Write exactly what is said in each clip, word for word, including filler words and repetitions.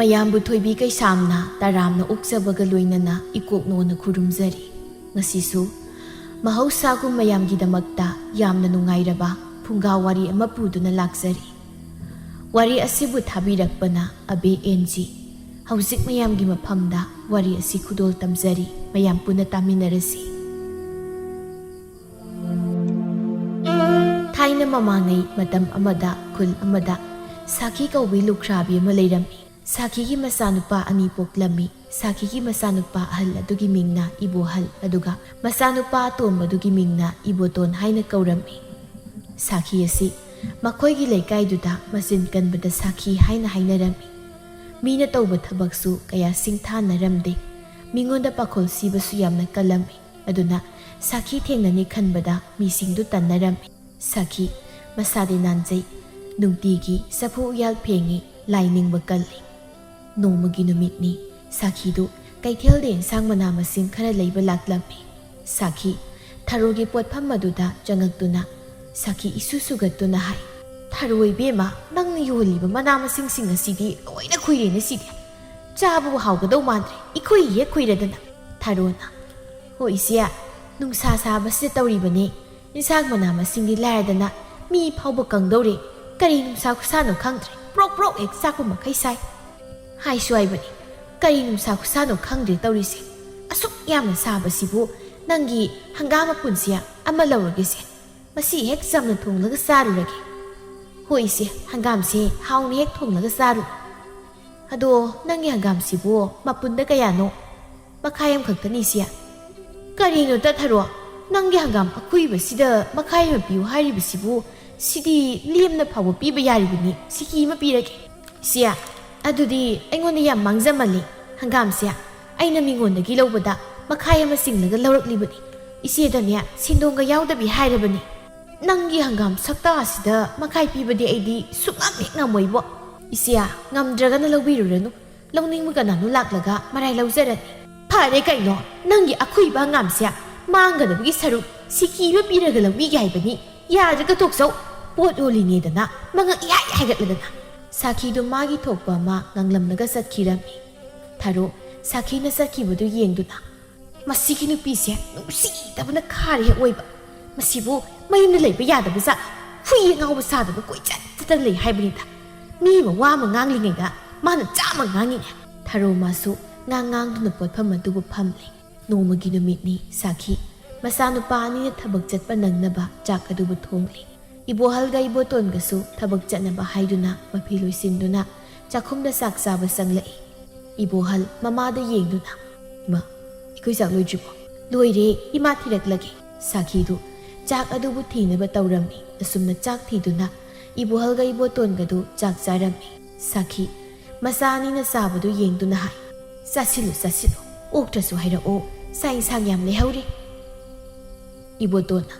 ꯃꯌꯥꯝꯕꯨ ꯊꯣꯏꯕꯤ ꯀꯩꯁꯥꯝꯅ ꯇꯔꯥꯝꯅ ꯑꯣꯛꯆꯕꯒ ꯂꯣꯏꯅꯅ ꯏꯀꯣꯛꯅꯣꯅ ꯈꯨꯔꯨꯝꯖꯔꯤ꯫ ꯉꯁꯤꯁꯨ ꯃꯍꯧꯁꯥꯒꯨꯝ ꯃꯌꯥꯝꯒꯤꯗꯃꯛꯇ ꯌꯥꯝꯅ ꯅꯨꯡꯉꯥꯏꯔꯕ ꯐꯨꯡꯒꯥ ꯋꯥꯔꯤ ꯑꯃ ꯄꯨꯗꯨꯅ ꯂꯥꯛꯆꯔꯤ꯫ ꯋꯥꯔꯤ ꯑꯁꯤꯕꯨ ꯊꯥꯕꯤꯔꯛꯄꯅ ꯑꯕꯦ ꯑꯦꯟ ꯖꯤ꯫ ꯍꯧꯖꯤꯛ ꯃꯌꯥꯝꯒꯤ ꯃꯐꯝꯗ ꯋꯥꯔꯤ ꯑꯁꯤ ꯈꯨꯗꯣꯜ ꯇꯝꯖꯔꯤ, ꯃꯌꯥꯝ ꯄꯨꯟꯅ ꯇꯥꯃꯤꯟꯅꯔꯁꯤ꯫ ꯊꯥꯏꯅ ꯃꯃꯥꯡꯉꯩ ꯃꯇꯝ ꯑꯃꯗ ꯈꯨꯜ ꯑꯃꯗ ꯁꯥꯈꯤ ꯀꯧꯕꯤ ꯂꯨꯈ꯭ꯔꯥꯕꯤ ꯑꯃ ꯂꯩꯔꯝꯃꯤ꯫ ꯁꯥꯈꯤꯒꯤ ꯃꯆꯥꯅꯨꯄꯥ ꯑꯅꯤ ꯄꯣꯛꯂꯝꯃꯤ꯫ ꯁꯥꯈꯤꯒꯤ ꯃꯆꯥꯅꯨꯄꯥ ꯑꯍꯜ ꯑꯗꯨꯒꯤ ꯃꯤꯡꯅ ꯏꯕꯣꯍꯜ, ꯑꯗꯨꯒ ꯃꯆꯥꯅꯨꯄꯥ ꯑꯇꯣꯝꯕꯗꯨꯒꯤ ꯃꯤꯡꯅ ꯏꯕꯣꯇꯣꯟ ꯍꯥꯏꯅ ꯀꯧꯔꯝꯃꯤ꯫ ꯁꯥꯈꯤ ꯑꯁꯤ ꯃꯈꯣꯏꯒꯤ ꯂꯩꯀꯥꯏꯗꯨꯗ ꯃꯆꯤꯟ ꯀꯟꯕꯗ ꯁꯥꯈꯤ ꯍꯥꯏꯅ ꯍꯥꯏꯅꯔꯝꯃꯤ꯫ ꯃꯤꯅ ꯇꯧꯕ ꯊꯕꯛꯁꯨ ꯀꯌꯥ ꯁꯤꯡꯊꯥꯅꯔꯝꯗꯦ꯫ ꯃꯤꯉꯣꯟꯗ ꯄꯥꯈꯣꯜ ꯁꯤꯕꯁꯨ ꯌꯥꯝꯅ ꯀꯜꯂꯝꯃꯤ꯫ ꯑꯗꯨꯅ ꯁꯥꯈꯤ ꯊꯦꯡꯅꯅꯤ ꯈꯟꯕꯗ ꯃꯤꯁꯤꯡꯗꯨ ꯇꯟꯅꯔꯝꯃꯤ꯫ ꯁꯥꯈꯤ ꯃꯁꯥꯗꯤ ꯅꯥꯟꯖꯩ, ꯅꯨꯡꯇꯤꯒꯤ ꯆꯐꯨ ꯎꯌꯥꯜ ꯐꯦꯡꯉꯤ, ꯂꯥꯏ ꯅꯤꯡꯕ ꯀꯜꯂꯤ꯫ ꯅꯣꯡꯃꯒꯤ ꯅꯨꯃꯤꯠꯅꯤ, ꯁꯥꯈꯤꯗꯨ ꯀꯩꯊꯦꯜꯗ ꯏꯟꯁꯥꯡ ꯃꯅꯥ ꯃꯁꯤꯡ ꯈꯔ ꯂꯩꯕ ꯂꯥꯛꯂꯝꯃꯤ꯫ ꯁꯥꯈꯤ ꯊꯔꯣꯒꯤ ꯄꯣꯠꯐꯝ ꯑꯗꯨꯗ ꯆꯪꯉꯛꯇꯨꯅ ꯁꯥꯈꯤ ꯏꯁꯨ ꯁꯨꯒꯠꯇꯨꯅ ꯍꯥꯏ, "ꯊꯔꯣ ꯏꯕꯦꯝꯃ, ꯅꯪꯅ ꯌꯣꯜꯂꯤꯕ ꯃꯅꯥ ꯃꯁꯤꯡꯁꯤꯡ ꯑꯁꯤꯗꯤ ꯂꯣꯏꯅ ꯈꯨꯏꯔꯦꯅꯦ ꯁꯤꯗꯤ꯫ ꯆꯥꯕꯕꯨ ꯍꯥꯎꯒꯗꯧ ꯃꯥꯟꯗ꯭ꯔꯦ, ꯏꯈꯨꯏ ꯍꯦꯛ ꯈꯨꯏꯔꯗꯅ꯫" ꯊꯔꯣꯅ, "ꯍꯣ ꯏꯆꯦ, ꯅꯨꯡꯁꯥ ꯁꯥꯕꯁꯤꯗ ꯇꯧꯔꯤꯕꯅꯦ꯫ ꯏꯟꯁꯥꯡ ꯃꯅꯥ ꯃꯁꯤꯡꯗꯤ ꯂꯥꯏꯔꯗꯅ ꯃꯤ ꯐꯥꯎꯕ ꯀꯪꯗꯧꯔꯦ꯫ ꯀꯔꯤ ꯅꯨꯡꯁꯥ ꯈꯨꯁꯥꯅꯣ ꯈꯪꯗ꯭ꯔꯦ, ꯄ꯭ꯔꯣꯛ ꯄ꯭ꯔꯣꯛ ꯍꯦꯛ ꯆꯥꯛꯄ ꯃꯈꯩ ꯁꯥꯏ꯫" ꯍꯥꯏꯁꯨ ꯍꯥꯏꯕꯅꯤ, ꯀꯔꯤ ꯅꯨꯡꯁꯥ ꯈꯨꯁꯥꯅꯣ ꯈꯪꯗ꯭ꯔꯦ ꯇꯧꯔꯤꯁꯦ꯫ ꯑꯁꯨꯛ ꯌꯥꯝꯅ ꯁꯥꯕꯁꯤꯕꯨ ꯅꯪꯒꯤ ꯍꯪꯒꯥꯝ ꯃꯄꯨꯟꯁꯦ ꯑꯃ ꯂꯧꯔꯒꯦꯁꯦ꯫ ꯃꯁꯤ ꯍꯦꯛ ꯆꯝꯅ ꯊꯣꯡꯂꯒ ꯆꯥꯔꯨꯔꯒꯦ꯫ ꯍꯣꯏ ꯏꯆꯦ, ꯍꯪꯒꯥꯝꯁꯦ ꯍꯥꯎꯅ ꯍꯦꯛ ꯊꯣꯡꯂꯒ ꯆꯥꯔꯨ꯫ ꯑꯗꯣ ꯅꯪꯒꯤ ꯍꯪꯒꯥꯝꯁꯤꯕꯨ ꯃꯄꯨꯟꯗ ꯀꯌꯥꯅꯣ? ꯃꯈꯥꯏ ꯑꯃꯈꯛꯇꯅꯤ ꯏꯆꯦ꯫ ꯀꯔꯤꯅꯣ ꯇꯠꯊꯔꯣ? ꯅꯪꯒꯤ ꯍꯪꯒꯥꯝ ꯑꯈꯨꯏꯕꯁꯤꯗ ꯃꯈꯥꯏ ꯑꯃ ꯄꯤꯌꯨ ꯍꯥꯏꯔꯤꯕꯁꯤꯕꯨ? ꯁꯤꯗꯤ ꯂꯦꯝꯅ ꯐꯥꯎꯕ ꯄꯤꯕ ꯌꯥꯔꯤꯕꯅꯤ꯫ ꯁꯤꯀꯤ ꯑꯃ ꯄꯤꯔꯒꯦ꯫ ꯏꯆꯦ, ꯑꯗꯨꯗꯤ ꯑꯩꯉꯣꯟꯗ ꯌꯥꯝ ꯃꯥꯡꯖꯃꯜꯂꯤ꯫ ꯍꯪꯒꯥꯝꯁꯦ ꯑꯩꯅ ꯃꯤꯉꯣꯟꯗꯒꯤ ꯂꯧꯕꯗ ꯃꯈꯥꯏ ꯑꯃ ꯆꯤꯡꯂꯒ ꯂꯧꯔꯛꯂꯤꯕꯅꯤ꯫ ꯏꯆꯦꯗꯅꯦ ꯁꯦꯟꯗꯣꯡꯒ ꯌꯥꯎꯗꯕꯤ ꯍꯥꯏꯔꯕꯅꯤ꯫ ꯅꯪꯒꯤ ꯍꯪꯒꯥꯝ ꯁꯛꯇꯥ ꯑꯁꯤꯗ ꯃꯈꯥꯏ ꯄꯤꯕꯗꯤ ꯑꯩꯗꯤ ꯁꯨꯛꯉꯝ ꯍꯦꯛ ꯉꯝꯃꯣꯏꯕꯣ꯫ ꯏꯆꯦ, ꯉꯝꯗ꯭ꯔꯒꯅ ꯂꯧꯕꯤꯔꯨꯔꯅꯨ꯫ ꯂꯧꯅꯤꯡꯕ ꯀꯅꯥꯅꯣ ꯂꯥꯛꯂꯒ ꯃꯔꯥꯏ ꯂꯧꯖꯔꯅꯤ꯫ ꯐꯔꯦ ꯀꯩꯅꯣ, ꯅꯪꯒꯤ ꯑꯈꯨꯏꯕ ꯍꯪꯒꯥꯝꯁꯦ ꯃꯥꯡꯒꯗꯕꯒꯤ ꯁꯔꯨꯛ ꯁꯤꯀꯤ ꯑꯃ ꯄꯤꯔꯒ ꯂꯧꯕꯤꯒꯦ ꯍꯥꯏꯕꯅꯤ꯫ ꯌꯥꯗ꯭ꯔꯒ ꯇꯣꯛꯆꯧ꯫ ꯄꯣꯠ ꯌꯣꯜꯂꯤꯅꯦꯗꯅ ꯃꯉꯛ ꯏꯍꯥꯏ ꯍꯥꯏꯒꯠꯂꯗꯅ꯫ ꯁꯥꯈꯤꯗꯨ ꯃꯥꯒꯤ ꯊꯣꯛꯄ ꯑꯃ ꯉꯥꯡꯂꯝꯂꯒ ꯆꯠꯈꯤꯔꯝꯃꯤ꯫ ꯊꯔꯣ ꯁꯥꯈꯤꯅ ꯆꯠꯈꯤꯕꯗꯨ ꯌꯦꯡꯗꯨꯅ, "ꯃꯁꯤꯒꯤ ꯅꯨꯄꯤꯁꯦ ꯅꯨꯡꯁꯤꯗꯕꯅ ꯈꯥꯔꯦ ꯍꯦꯛ ꯑꯣꯏꯕ꯫ ꯃꯁꯤꯕꯨ ꯃꯌꯨꯝꯗ ꯂꯩꯕ ꯌꯥꯗꯕ ꯖꯥꯠ? ꯍꯨꯏ ꯑꯉꯥꯎꯕ ꯁꯥꯗꯅ ꯀꯣꯏꯆꯠ ꯆꯠꯇꯅ ꯂꯩ ꯍꯥꯏꯕꯅꯤꯗ꯫ ꯃꯤ ꯑꯃ ꯋꯥ ꯑꯃ ꯉꯥꯡꯂꯤꯉꯩꯗ ꯃꯥꯅ ꯆꯥꯝꯃ ꯉꯥꯡꯉꯤꯅꯦ꯫" ꯊꯔꯣ ꯃꯥꯁꯨ ꯉꯥꯡ ꯉꯥꯡꯗꯨꯅ ꯄꯣꯠꯐꯝ ꯑꯗꯨꯕꯨ ꯐꯝꯂꯤ꯫ ꯅꯣꯡꯃꯒꯤ ꯅꯨꯃꯤꯠꯅꯤ꯫ ꯁꯥꯈꯤ ꯃꯆꯥꯅꯨꯄꯥ ꯑꯅꯤꯅ ꯊꯕꯛ ꯆꯠꯄ ꯅꯪꯅꯕ ꯆꯥꯛ ꯑꯗꯨꯕꯨ ꯊꯣꯡꯂꯤ꯫ ꯏꯕꯣꯍꯜꯒ ꯏꯕꯣꯇꯣꯟꯒꯁꯨ ꯊꯕꯛ ꯆꯠꯅꯕ ꯍꯥꯏꯗꯨꯅ ꯃꯐꯤ ꯂꯣꯏꯁꯤꯟꯗꯨꯅ ꯆꯥꯛꯈꯨꯝꯗ ꯆꯥꯛ ꯆꯥꯕ ꯆꯪꯂꯛꯏ꯫ ꯏꯕꯣꯍꯜ ꯃꯃꯥꯗ ꯌꯦꯡꯗꯨꯅ, "ꯏꯃꯥ, ꯑꯩꯈꯣꯏ ꯆꯥꯛ ꯂꯣꯏꯗ꯭ꯔꯤꯕꯣ?" "ꯂꯣꯏꯔꯦ, ꯏꯃꯥ ꯊꯤꯔꯛꯂꯒꯦ꯫" ꯁꯥꯈꯤꯗꯨ ꯆꯥꯛ ꯑꯗꯨꯕꯨ ꯊꯤꯅꯕ ꯇꯧꯔꯝꯃꯤ꯫ ꯑꯁꯨꯝꯅ ꯆꯥꯛ ꯊꯤꯗꯨꯅ ꯏꯕꯣꯍꯜꯒ ꯏꯕꯣꯇꯣꯟꯒꯗꯨ ꯆꯥꯛ ꯆꯥꯔꯝꯃꯤ꯫ ꯁꯥꯈꯤ ꯃꯆꯥ ꯑꯅꯤꯅ ꯆꯥꯕꯗꯨ ꯌꯦꯡꯗꯨꯅ ꯍꯥꯏ, "ꯆꯥꯁꯤꯜꯂꯨ, ꯆꯥꯁꯤꯜꯂꯨ, ꯑꯣꯛꯇ꯭ꯔꯁꯨ ꯍꯥꯏꯔꯛꯑꯣ, ꯆꯥꯛ ꯏꯟꯁꯥꯡ ꯌꯥꯝ ꯂꯩꯍꯧꯔꯤ꯫" ꯏꯕꯣꯇꯣꯟꯅ,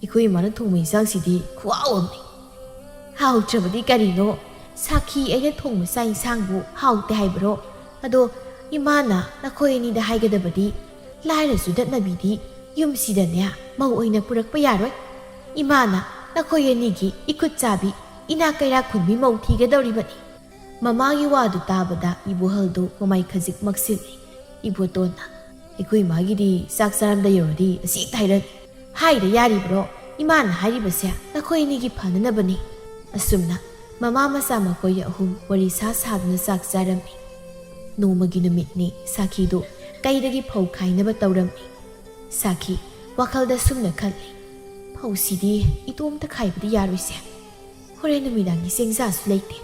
"ꯑꯩꯈꯣꯏ ꯏꯃꯥꯅ ꯊꯣꯡꯕ ꯏꯟꯁꯥꯡꯁꯤꯗꯤ ꯈꯨꯍꯥꯎ ꯑꯃꯅꯤ꯫" "ꯍꯥꯎꯇ꯭ꯔꯕꯗꯤ ꯀꯔꯤꯅꯣ? ꯁꯥꯈꯤ ꯑꯩꯅ ꯊꯣꯡꯕ ꯆꯥꯛ ꯏꯟꯁꯥꯡꯕꯨ ꯍꯥꯎꯇꯦ ꯍꯥꯏꯕ꯭ꯔꯣ? ꯑꯗꯣ ꯏꯃꯥꯅ ꯅꯈꯣꯏ ꯑꯅꯤꯗ ꯍꯥꯏꯒꯗꯕꯗꯤ, ꯂꯥꯏꯔꯁꯨ ꯗꯠꯅꯕꯤꯗꯤ ꯌꯨꯝꯁꯤꯗꯅꯦ ꯃꯧ ꯑꯣꯏꯅ ꯄꯨꯔꯛꯄ ꯌꯥꯔꯣꯏ꯫ ꯏꯃꯥꯅ ꯅꯈꯣꯏ ꯑꯅꯤꯒꯤ ꯏꯈꯨꯠ ꯆꯥꯕꯤ ꯏꯅꯥꯛ ꯀꯩꯔꯥꯛ ꯈꯨꯟꯕꯤ ꯃꯧ ꯊꯤꯒꯗꯧꯔꯤꯕꯅꯤ꯫" ꯃꯃꯥꯒꯤ ꯋꯥꯗꯨ ꯇꯥꯕꯗ ꯏꯕꯣꯍꯜꯗꯨ ꯃꯃꯥꯏ ꯈꯖꯤꯛ ꯃꯛꯁꯤꯜꯂꯤ꯫ ꯏꯕꯣꯇꯣꯟꯅ, "ꯑꯩꯈꯣꯏ ꯏꯃꯥꯒꯤꯗꯤ ꯆꯥꯛ ꯆꯥꯔꯝꯗ ꯌꯧꯔꯗꯤ ꯑꯁꯤ ꯍꯦꯛꯇ ꯍꯥꯏꯔꯅꯤ꯫ ꯍꯥꯏꯗ ꯌꯥꯔꯤꯕ꯭ꯔꯣ? ꯏꯃꯥꯅ ꯍꯥꯏꯔꯤꯕꯁꯦ ꯅꯈꯣꯏ ꯑꯅꯤꯒꯤ ꯐꯅꯅꯕꯅꯤ꯫" ꯑꯁꯨꯝꯅ ꯃꯃꯥ ꯃꯆꯥ ꯃꯈꯣꯏ ꯑꯍꯨꯝ ꯋꯥꯔꯤ ꯁꯥ ꯁꯥꯗꯨꯅ ꯆꯥꯛ ꯆꯥꯔꯝꯃꯤ꯫ ꯅꯣꯡꯃꯒꯤ ꯅꯨꯃꯤꯠꯅꯤ꯫ ꯁꯥꯈꯤꯗꯨ ꯀꯩꯗꯒꯤ ꯐꯧ ꯈꯥꯏꯅꯕ ꯇꯧꯔꯝꯃꯤ꯫ ꯁꯥꯈꯤ ꯋꯥꯈꯜꯗ ꯁꯨꯝꯅ ꯈꯜꯂꯤ, "ꯐꯧꯁꯤꯗꯤ ꯏꯇꯣꯝꯇ ꯈꯥꯏꯕꯗꯤ ꯌꯥꯔꯣꯏꯁꯦ꯫ ꯍꯣꯔꯦꯟ ꯅꯨꯃꯤꯗꯥꯡꯒꯤ ꯆꯦꯡꯖꯥꯁꯨ ꯂꯩꯇꯦ꯫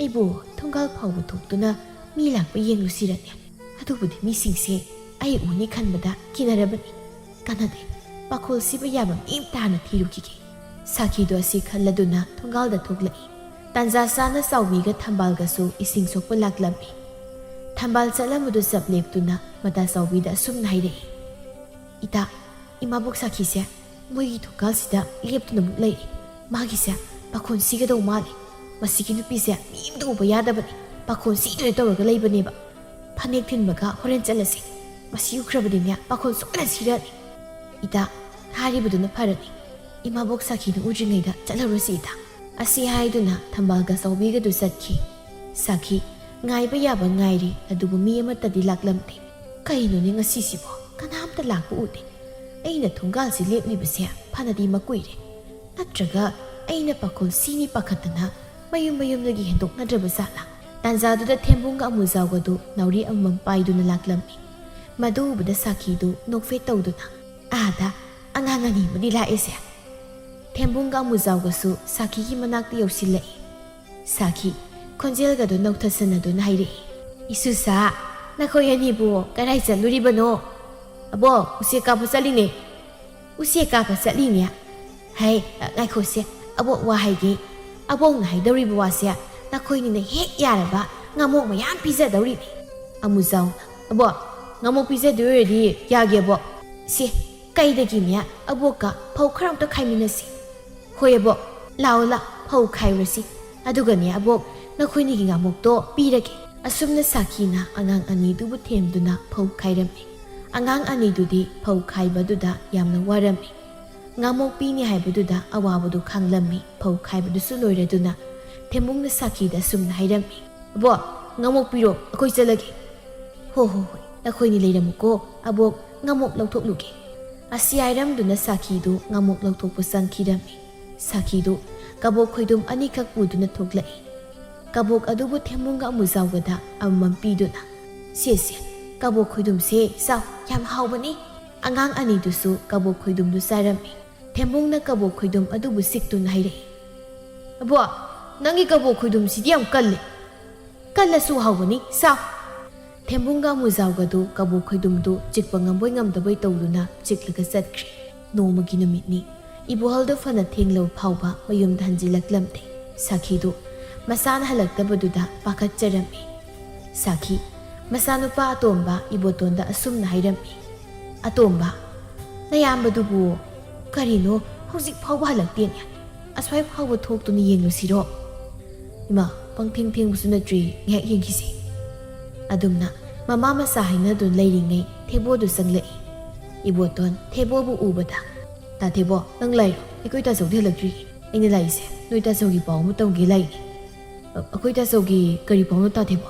ꯑꯩꯕꯨ ꯊꯣꯡꯒꯥꯜ ꯐꯥꯎꯕ ꯊꯣꯛꯇꯨꯅ ꯃꯤ ꯂꯥꯛꯄ ꯌꯦꯡꯂꯨꯁꯤꯔꯅꯦ? ꯑꯗꯨꯕꯨꯗꯤ ꯃꯤꯁꯤꯡꯁꯦ ꯑꯩ ꯎꯅꯤ ꯈꯟꯕꯗ ꯀꯤꯅꯔꯕꯅꯤ꯫ ꯀꯥꯟꯅꯗꯦ, ꯄꯥꯈꯣꯜ ꯁꯤꯕ ꯌꯥꯕ ꯃꯤ ꯑꯃꯇ ꯍꯥꯟꯅ ꯊꯤꯔꯨꯈꯤꯒꯦ꯫" ꯁꯥꯈꯤꯗꯣ ꯑꯁꯤ ꯈꯜꯂꯗꯨꯅ ꯊꯣꯡꯒꯥꯜꯗ ꯊꯣꯛꯂꯛꯏ꯫ ꯇꯥꯟꯖꯥ ꯆꯥꯅ ꯆꯥꯎꯕꯤꯒ ꯊꯝꯕꯥꯜꯒꯁꯨ ꯏꯁꯤꯡ ꯁꯣꯛꯄ ꯂꯥꯛꯂꯝꯃꯤ꯫ ꯊꯝꯕꯥꯜ ꯆꯠꯂꯝꯕꯗꯨ ꯆꯞ ꯂꯦꯞꯇꯨꯅ ꯃꯇꯥ ꯆꯥꯎꯕꯤꯗ ꯑꯁꯨꯝꯅ ꯍꯥꯏꯔꯛꯏ, "ꯏꯇꯥ, ꯏꯃꯥꯕꯣꯛ ꯁꯥꯈꯤꯁꯦ ꯃꯣꯏꯒꯤ ꯊꯣꯡꯒꯥꯜꯁꯤꯗ ꯂꯦꯞꯇꯨꯅ ꯑꯃꯨꯛ ꯂꯩꯔꯦ꯫ ꯃꯥꯒꯤꯁꯦ ꯄꯥꯈꯣꯟ ꯁꯤꯒꯗꯧ ꯃꯥꯜꯂꯦ꯫ ꯃꯁꯤꯒꯤ ꯅꯨꯄꯤꯁꯦ ꯃꯤ ꯑꯃꯇ ꯎꯕ ꯌꯥꯗꯕꯅꯤ꯫ ꯄꯥꯈꯣꯟ ꯁꯤꯗꯨꯅ ꯇꯧꯔꯒ ꯂꯩꯕꯅꯦꯕ꯫ ꯐꯅꯦꯛ ꯊꯤꯟꯕꯒ ꯍꯣꯔꯦꯟ ꯆꯠꯂꯁꯤ꯫ ꯃꯁꯤ ꯎꯈ꯭ꯔꯕꯗꯤꯅꯦ ꯄꯥꯈꯣꯟ ꯁꯣꯏꯗꯅ ꯁꯤꯔꯅꯤ꯫ ꯏꯇꯥ, ꯍꯥꯏꯔꯤꯕꯗꯨꯅ ꯐꯔꯅꯤ꯫ ꯏꯃꯥꯕꯣꯛ ꯁꯥꯈꯤꯅ ꯎꯗ꯭ꯔꯤꯉꯩꯗ ꯆꯠꯍꯧꯔꯁꯤ ꯏꯇꯥ꯫" ꯑꯁꯤ ꯍꯥꯏꯗꯨꯅ ꯊꯝꯕꯥꯜꯒ ꯆꯥꯎꯕꯤꯒꯗꯨ ꯆꯠꯈꯤ꯫ ꯁꯥꯈꯤ, ꯉꯥꯏꯕ ꯌꯥꯕ ꯉꯥꯏꯔꯤ, ꯑꯗꯨꯕꯨ ꯃꯤ ꯑꯃꯠꯇꯗꯤ ꯂꯥꯛꯂꯝꯗꯦ꯫ ꯀꯩꯅꯣꯅꯦ ꯉꯁꯤꯁꯤꯕꯣ? ꯀꯅꯥꯝꯇ ꯂꯥꯛꯄ ꯎꯗꯦ꯫ ꯑꯩꯅ ꯊꯣꯡꯒꯥꯜꯁꯤ ꯂꯦꯞꯂꯤꯕꯁꯦ ꯐꯅꯗꯤ ꯃꯀꯨꯏꯔꯦ꯫ ꯅꯠꯇ꯭ꯔꯒ ꯑꯩꯅ ꯄꯥꯈꯣꯜ ꯁꯤꯅꯤ ꯄꯥꯈꯠꯇꯅ ꯃꯌꯨꯝ ꯃꯌꯨꯝꯗꯒꯤ ꯍꯦꯟꯗꯣꯛꯅꯗ꯭ꯔꯕ ꯖꯥꯠꯂꯥ? ꯇꯥꯟꯖꯥꯗꯨꯗ ꯊꯦꯝꯕꯨꯡꯒ ꯑꯃꯨꯖꯥꯎꯒꯗꯨ ꯅꯥꯎꯔꯤ ꯑꯃꯃꯝ ꯄꯥꯏꯗꯨꯅ ꯂꯥꯛꯂꯝꯃꯤ꯫ ꯃꯗꯨ ꯎꯕꯗ ꯁꯥꯈꯤꯗꯨ ꯅꯣꯛꯐꯦꯠ ꯇꯧꯗꯨꯅ, "ꯑꯥꯗ ꯑꯉꯥꯡ ꯑꯅꯤ ꯑꯃꯗꯤ ꯂꯥꯛꯑꯦꯁꯦ!" ꯊꯦꯝꯕꯨꯡꯒ ꯑꯃꯨꯖꯥꯎꯒꯁꯨ ꯁꯥꯈꯤꯒꯤ ꯃꯅꯥꯛꯇ ꯌꯧꯁꯤꯜꯂꯛꯏ꯫ ꯁꯥꯈꯤ ꯈꯣꯟꯖꯦꯜꯒꯗꯨ ꯅꯧꯊꯁꯟꯅꯗꯨꯅ ꯍꯥꯏꯔꯛꯏ, "ꯏꯁꯨꯁꯥ, ꯅꯈꯣꯏ ꯑꯅꯤꯕꯨ ꯀꯗꯥꯏ ꯆꯠꯂꯨꯔꯤꯕꯅꯣ?" "ꯑꯕꯣꯛ, ꯎꯆꯦꯛ ꯀꯥꯞꯄ ꯆꯠꯂꯤꯅꯦ꯫" "ꯎꯆꯦꯛ ꯀꯥꯞꯄ ꯆꯠꯂꯤꯅꯦ? ꯍꯩ, ꯉꯥꯏꯈꯣꯁꯦ, ꯑꯕꯣꯛ ꯋꯥ ꯍꯥꯏꯒꯦ꯫ ꯑꯕꯣꯛꯅ ꯍꯥꯏꯗꯧꯔꯤꯕ ꯋꯥꯁꯦ ꯅꯈꯣꯏꯅꯤꯅ ꯍꯦꯛ ꯌꯥꯔꯕ ꯉꯥꯃꯣꯛ ꯃꯌꯥꯝ ꯄꯤꯖꯗꯧꯔꯤꯅꯦ꯫" ꯑꯃꯨꯖꯥꯎ, "ꯑꯕꯣꯛ, ꯉꯥꯃꯣꯛ ꯄꯤꯖꯗꯣꯏ ꯑꯣꯏꯔꯗꯤ ꯌꯥꯒꯦ ꯑꯕꯣꯛ꯫ ꯁꯦ, ꯀꯩꯗꯒꯤꯅꯦ ꯑꯕꯣꯛꯀ ꯐꯧ ꯈꯔ ꯑꯝꯇ ꯈꯥꯏꯃꯤꯟꯅꯁꯤ꯫" "ꯍꯣꯏ ꯑꯕꯣꯛ, ꯂꯥꯛꯑꯣ ꯂꯥꯛ, ꯐꯧ ꯈꯥꯏꯔꯨꯔꯁꯤ꯫ ꯑꯗꯨꯒꯅꯦ ꯑꯕꯣꯛ, ꯅꯈꯣꯏꯅꯤꯒꯤ ꯉꯥꯃꯣꯛꯇꯣ ꯄꯤꯔꯒꯦ꯫" ꯑꯁꯨꯝꯅ ꯁꯥꯈꯤꯅ ꯑꯉꯥꯡ ꯑꯅꯤꯗꯨꯕꯨ ꯊꯦꯝꯗꯨꯅ ꯐꯧ ꯈꯥꯏꯔꯝꯃꯤ꯫ ꯑꯉꯥꯡ ꯑꯅꯤꯗꯨꯗꯤ ꯐꯧ ꯈꯥꯏꯕꯗꯨꯗ ꯌꯥꯝꯅ ꯋꯥꯔꯝꯃꯤ꯫ ꯉꯥꯃꯣꯛ ꯄꯤꯅꯤ ꯍꯥꯏꯕꯗꯨꯗ ꯑꯋꯥꯕꯗꯨ ꯈꯥꯡꯂꯝꯃꯤ꯫ ꯐꯧ ꯈꯥꯏꯕꯗꯨꯁꯨ ꯂꯣꯏꯔꯗꯨꯅ ꯊꯦꯝꯕꯨꯡꯅ ꯁꯥꯈꯤꯗ ꯑꯁꯨꯝꯅ ꯍꯥꯏꯔꯝꯃꯤ, "ꯑꯕꯣꯛ, ꯉꯥꯃꯣꯛ ꯄꯤꯔꯣ, ꯑꯩꯈꯣꯏ ꯆꯠꯂꯒꯦ꯫" "ꯍꯣ ꯍꯣ ꯍꯣꯏ, ꯅꯈꯣꯏꯅꯤ ꯂꯩꯔꯝꯃꯨꯀꯣ, ꯑꯕꯣꯛ ꯉꯥꯃꯣꯛ ꯂꯧꯊꯣꯛꯂꯨꯒꯦ꯫" ꯑꯁꯤ ꯍꯥꯏꯔꯝꯗꯨꯅ ꯁꯥꯈꯤꯗꯨ ꯉꯥꯃꯣꯛ ꯂꯧꯊꯣꯛꯄ ꯆꯪꯈꯤꯔꯝꯃꯤ꯫ ꯁꯥꯈꯤꯗꯨ ꯀꯕꯣꯛ ꯈꯣꯏꯗꯨꯝ ꯑꯅꯤꯈꯛ ꯄꯨꯗꯨꯅ ꯊꯣꯛꯂꯛꯏ꯫ ꯀꯕꯣꯛ ꯑꯗꯨꯕꯨ ꯊꯦꯝꯕꯨꯡꯒ ꯑꯃꯨꯖꯥꯎꯒꯗ ꯑꯃꯃꯝ ꯄꯤꯗꯨꯅ, "ꯁꯦ ꯁꯦ, ꯀꯕꯣꯛ ꯈꯣꯏꯗꯨꯝꯁꯦ ꯆꯥꯎ, ꯌꯥꯝ ꯍꯥꯎꯕꯅꯤ꯫" ꯑꯉꯥꯡ ꯑꯅꯤꯗꯨꯁꯨ ꯀꯕꯣꯛ ꯈꯣꯏꯗꯨꯝꯗꯨ ꯆꯥꯔꯝꯃꯤ꯫ ꯊꯦꯝꯕꯨꯡꯅ ꯀꯕꯣꯛ ꯈꯣꯏꯗꯨꯝ ꯑꯗꯨꯕꯨ ꯁꯤꯛꯇꯨꯅ ꯍꯥꯏꯔꯛꯏ, "ꯑꯕꯣꯛ, ꯅꯪꯒꯤ ꯀꯕꯣꯛ ꯈꯣꯏꯗꯨꯝꯁꯤꯗꯤ ꯌꯥꯝ ꯀꯜꯂꯤ꯫ ꯀꯜꯂꯁꯨ ꯍꯥꯎꯕꯅꯤ, ꯆꯥꯎ꯫" ꯊꯦꯝꯕꯨꯡꯒ ꯑꯃꯨꯖꯥꯎꯒꯗꯨ ꯀꯕꯣꯛ ꯈꯣꯏꯗꯨꯝꯗꯨ ꯆꯤꯛꯄ ꯉꯝꯕꯣꯏ ꯉꯝꯗꯕꯣꯏ ꯇꯧꯗꯨꯅ ꯆꯤꯛꯂꯒ ꯆꯠꯈ꯭ꯔꯤ꯫ ꯅꯣꯡꯃꯒꯤ ꯅꯨꯃꯤꯠꯅꯤ꯫ ꯏꯕꯣꯍꯜꯗꯨ ꯐꯅ ꯊꯦꯡꯂꯕ ꯐꯥꯎꯕ ꯃꯌꯨꯝꯗ ꯍꯟꯖꯤꯜꯂꯛꯂꯝꯗꯦ꯫ ꯁꯥꯈꯤꯗꯨ ꯃꯆꯥꯅ ꯍꯜꯂꯛꯇꯕꯗꯨꯗ ꯄꯥꯈꯠꯆꯔꯝꯃꯤ꯫ ꯁꯥꯈꯤ ꯃꯆꯥꯅꯨꯄꯥ ꯑꯇꯣꯝꯕ ꯏꯕꯣꯇꯣꯟꯗ ꯑꯁꯨꯝꯅ ꯍꯥꯏꯔꯝꯃꯤ, "ꯑꯇꯣꯝꯕ, ꯅꯌꯥꯝꯕꯗꯨꯕꯨ ꯀꯔꯤꯅꯣ ꯍꯧꯖꯤꯛ ꯐꯥꯎꯕ ꯍꯜꯂꯛꯇꯦꯅꯦ? ꯑꯁ꯭ꯋꯥꯏ ꯐꯥꯎꯕ ꯊꯣꯛꯇꯨꯅ ꯌꯦꯡꯂꯨꯁꯤꯔꯣ? ꯏꯃꯥ, ꯄꯪꯊꯦꯡ ꯊꯦꯡꯕꯁꯨ ꯅꯠꯇ꯭ꯔꯤ, ꯉꯥꯏꯍꯥꯛ ꯌꯦꯡꯈꯤꯁꯤ꯫" ꯑꯗꯨꯝꯅ ꯃꯃꯥ ꯃꯆꯥ ꯍꯥꯏꯅꯗꯨꯅ ꯂꯩꯔꯤꯉꯩ ꯊꯦꯕꯣꯗꯨ ꯆꯪꯂꯛꯏ꯫ ꯏꯕꯣꯇꯣꯟ ꯊꯦꯕꯣꯕꯨ ꯎꯕꯗ, "ꯇꯥ ꯊꯦꯕꯣ, ꯅꯪ ꯂꯥꯛꯏꯔꯣ? ꯑꯩꯈꯣꯏ ꯇꯥꯆꯧꯗꯤ ꯍꯜꯂꯛꯇ꯭ꯔꯤ꯫ ꯑꯩꯅ ꯂꯥꯛꯏꯁꯦ ꯅꯣꯏ ꯇꯥꯆꯧꯒꯤ ꯄꯥꯎ ꯑꯃ ꯇꯝꯒꯦ ꯂꯥꯛꯏꯅꯦ꯫ ꯑ, ꯑꯩꯈꯣꯏ ꯇꯥꯆꯧꯒꯤ ꯀꯔꯤ ꯄꯥꯎꯅꯣ, ꯇꯥ ꯊꯦꯕꯣ?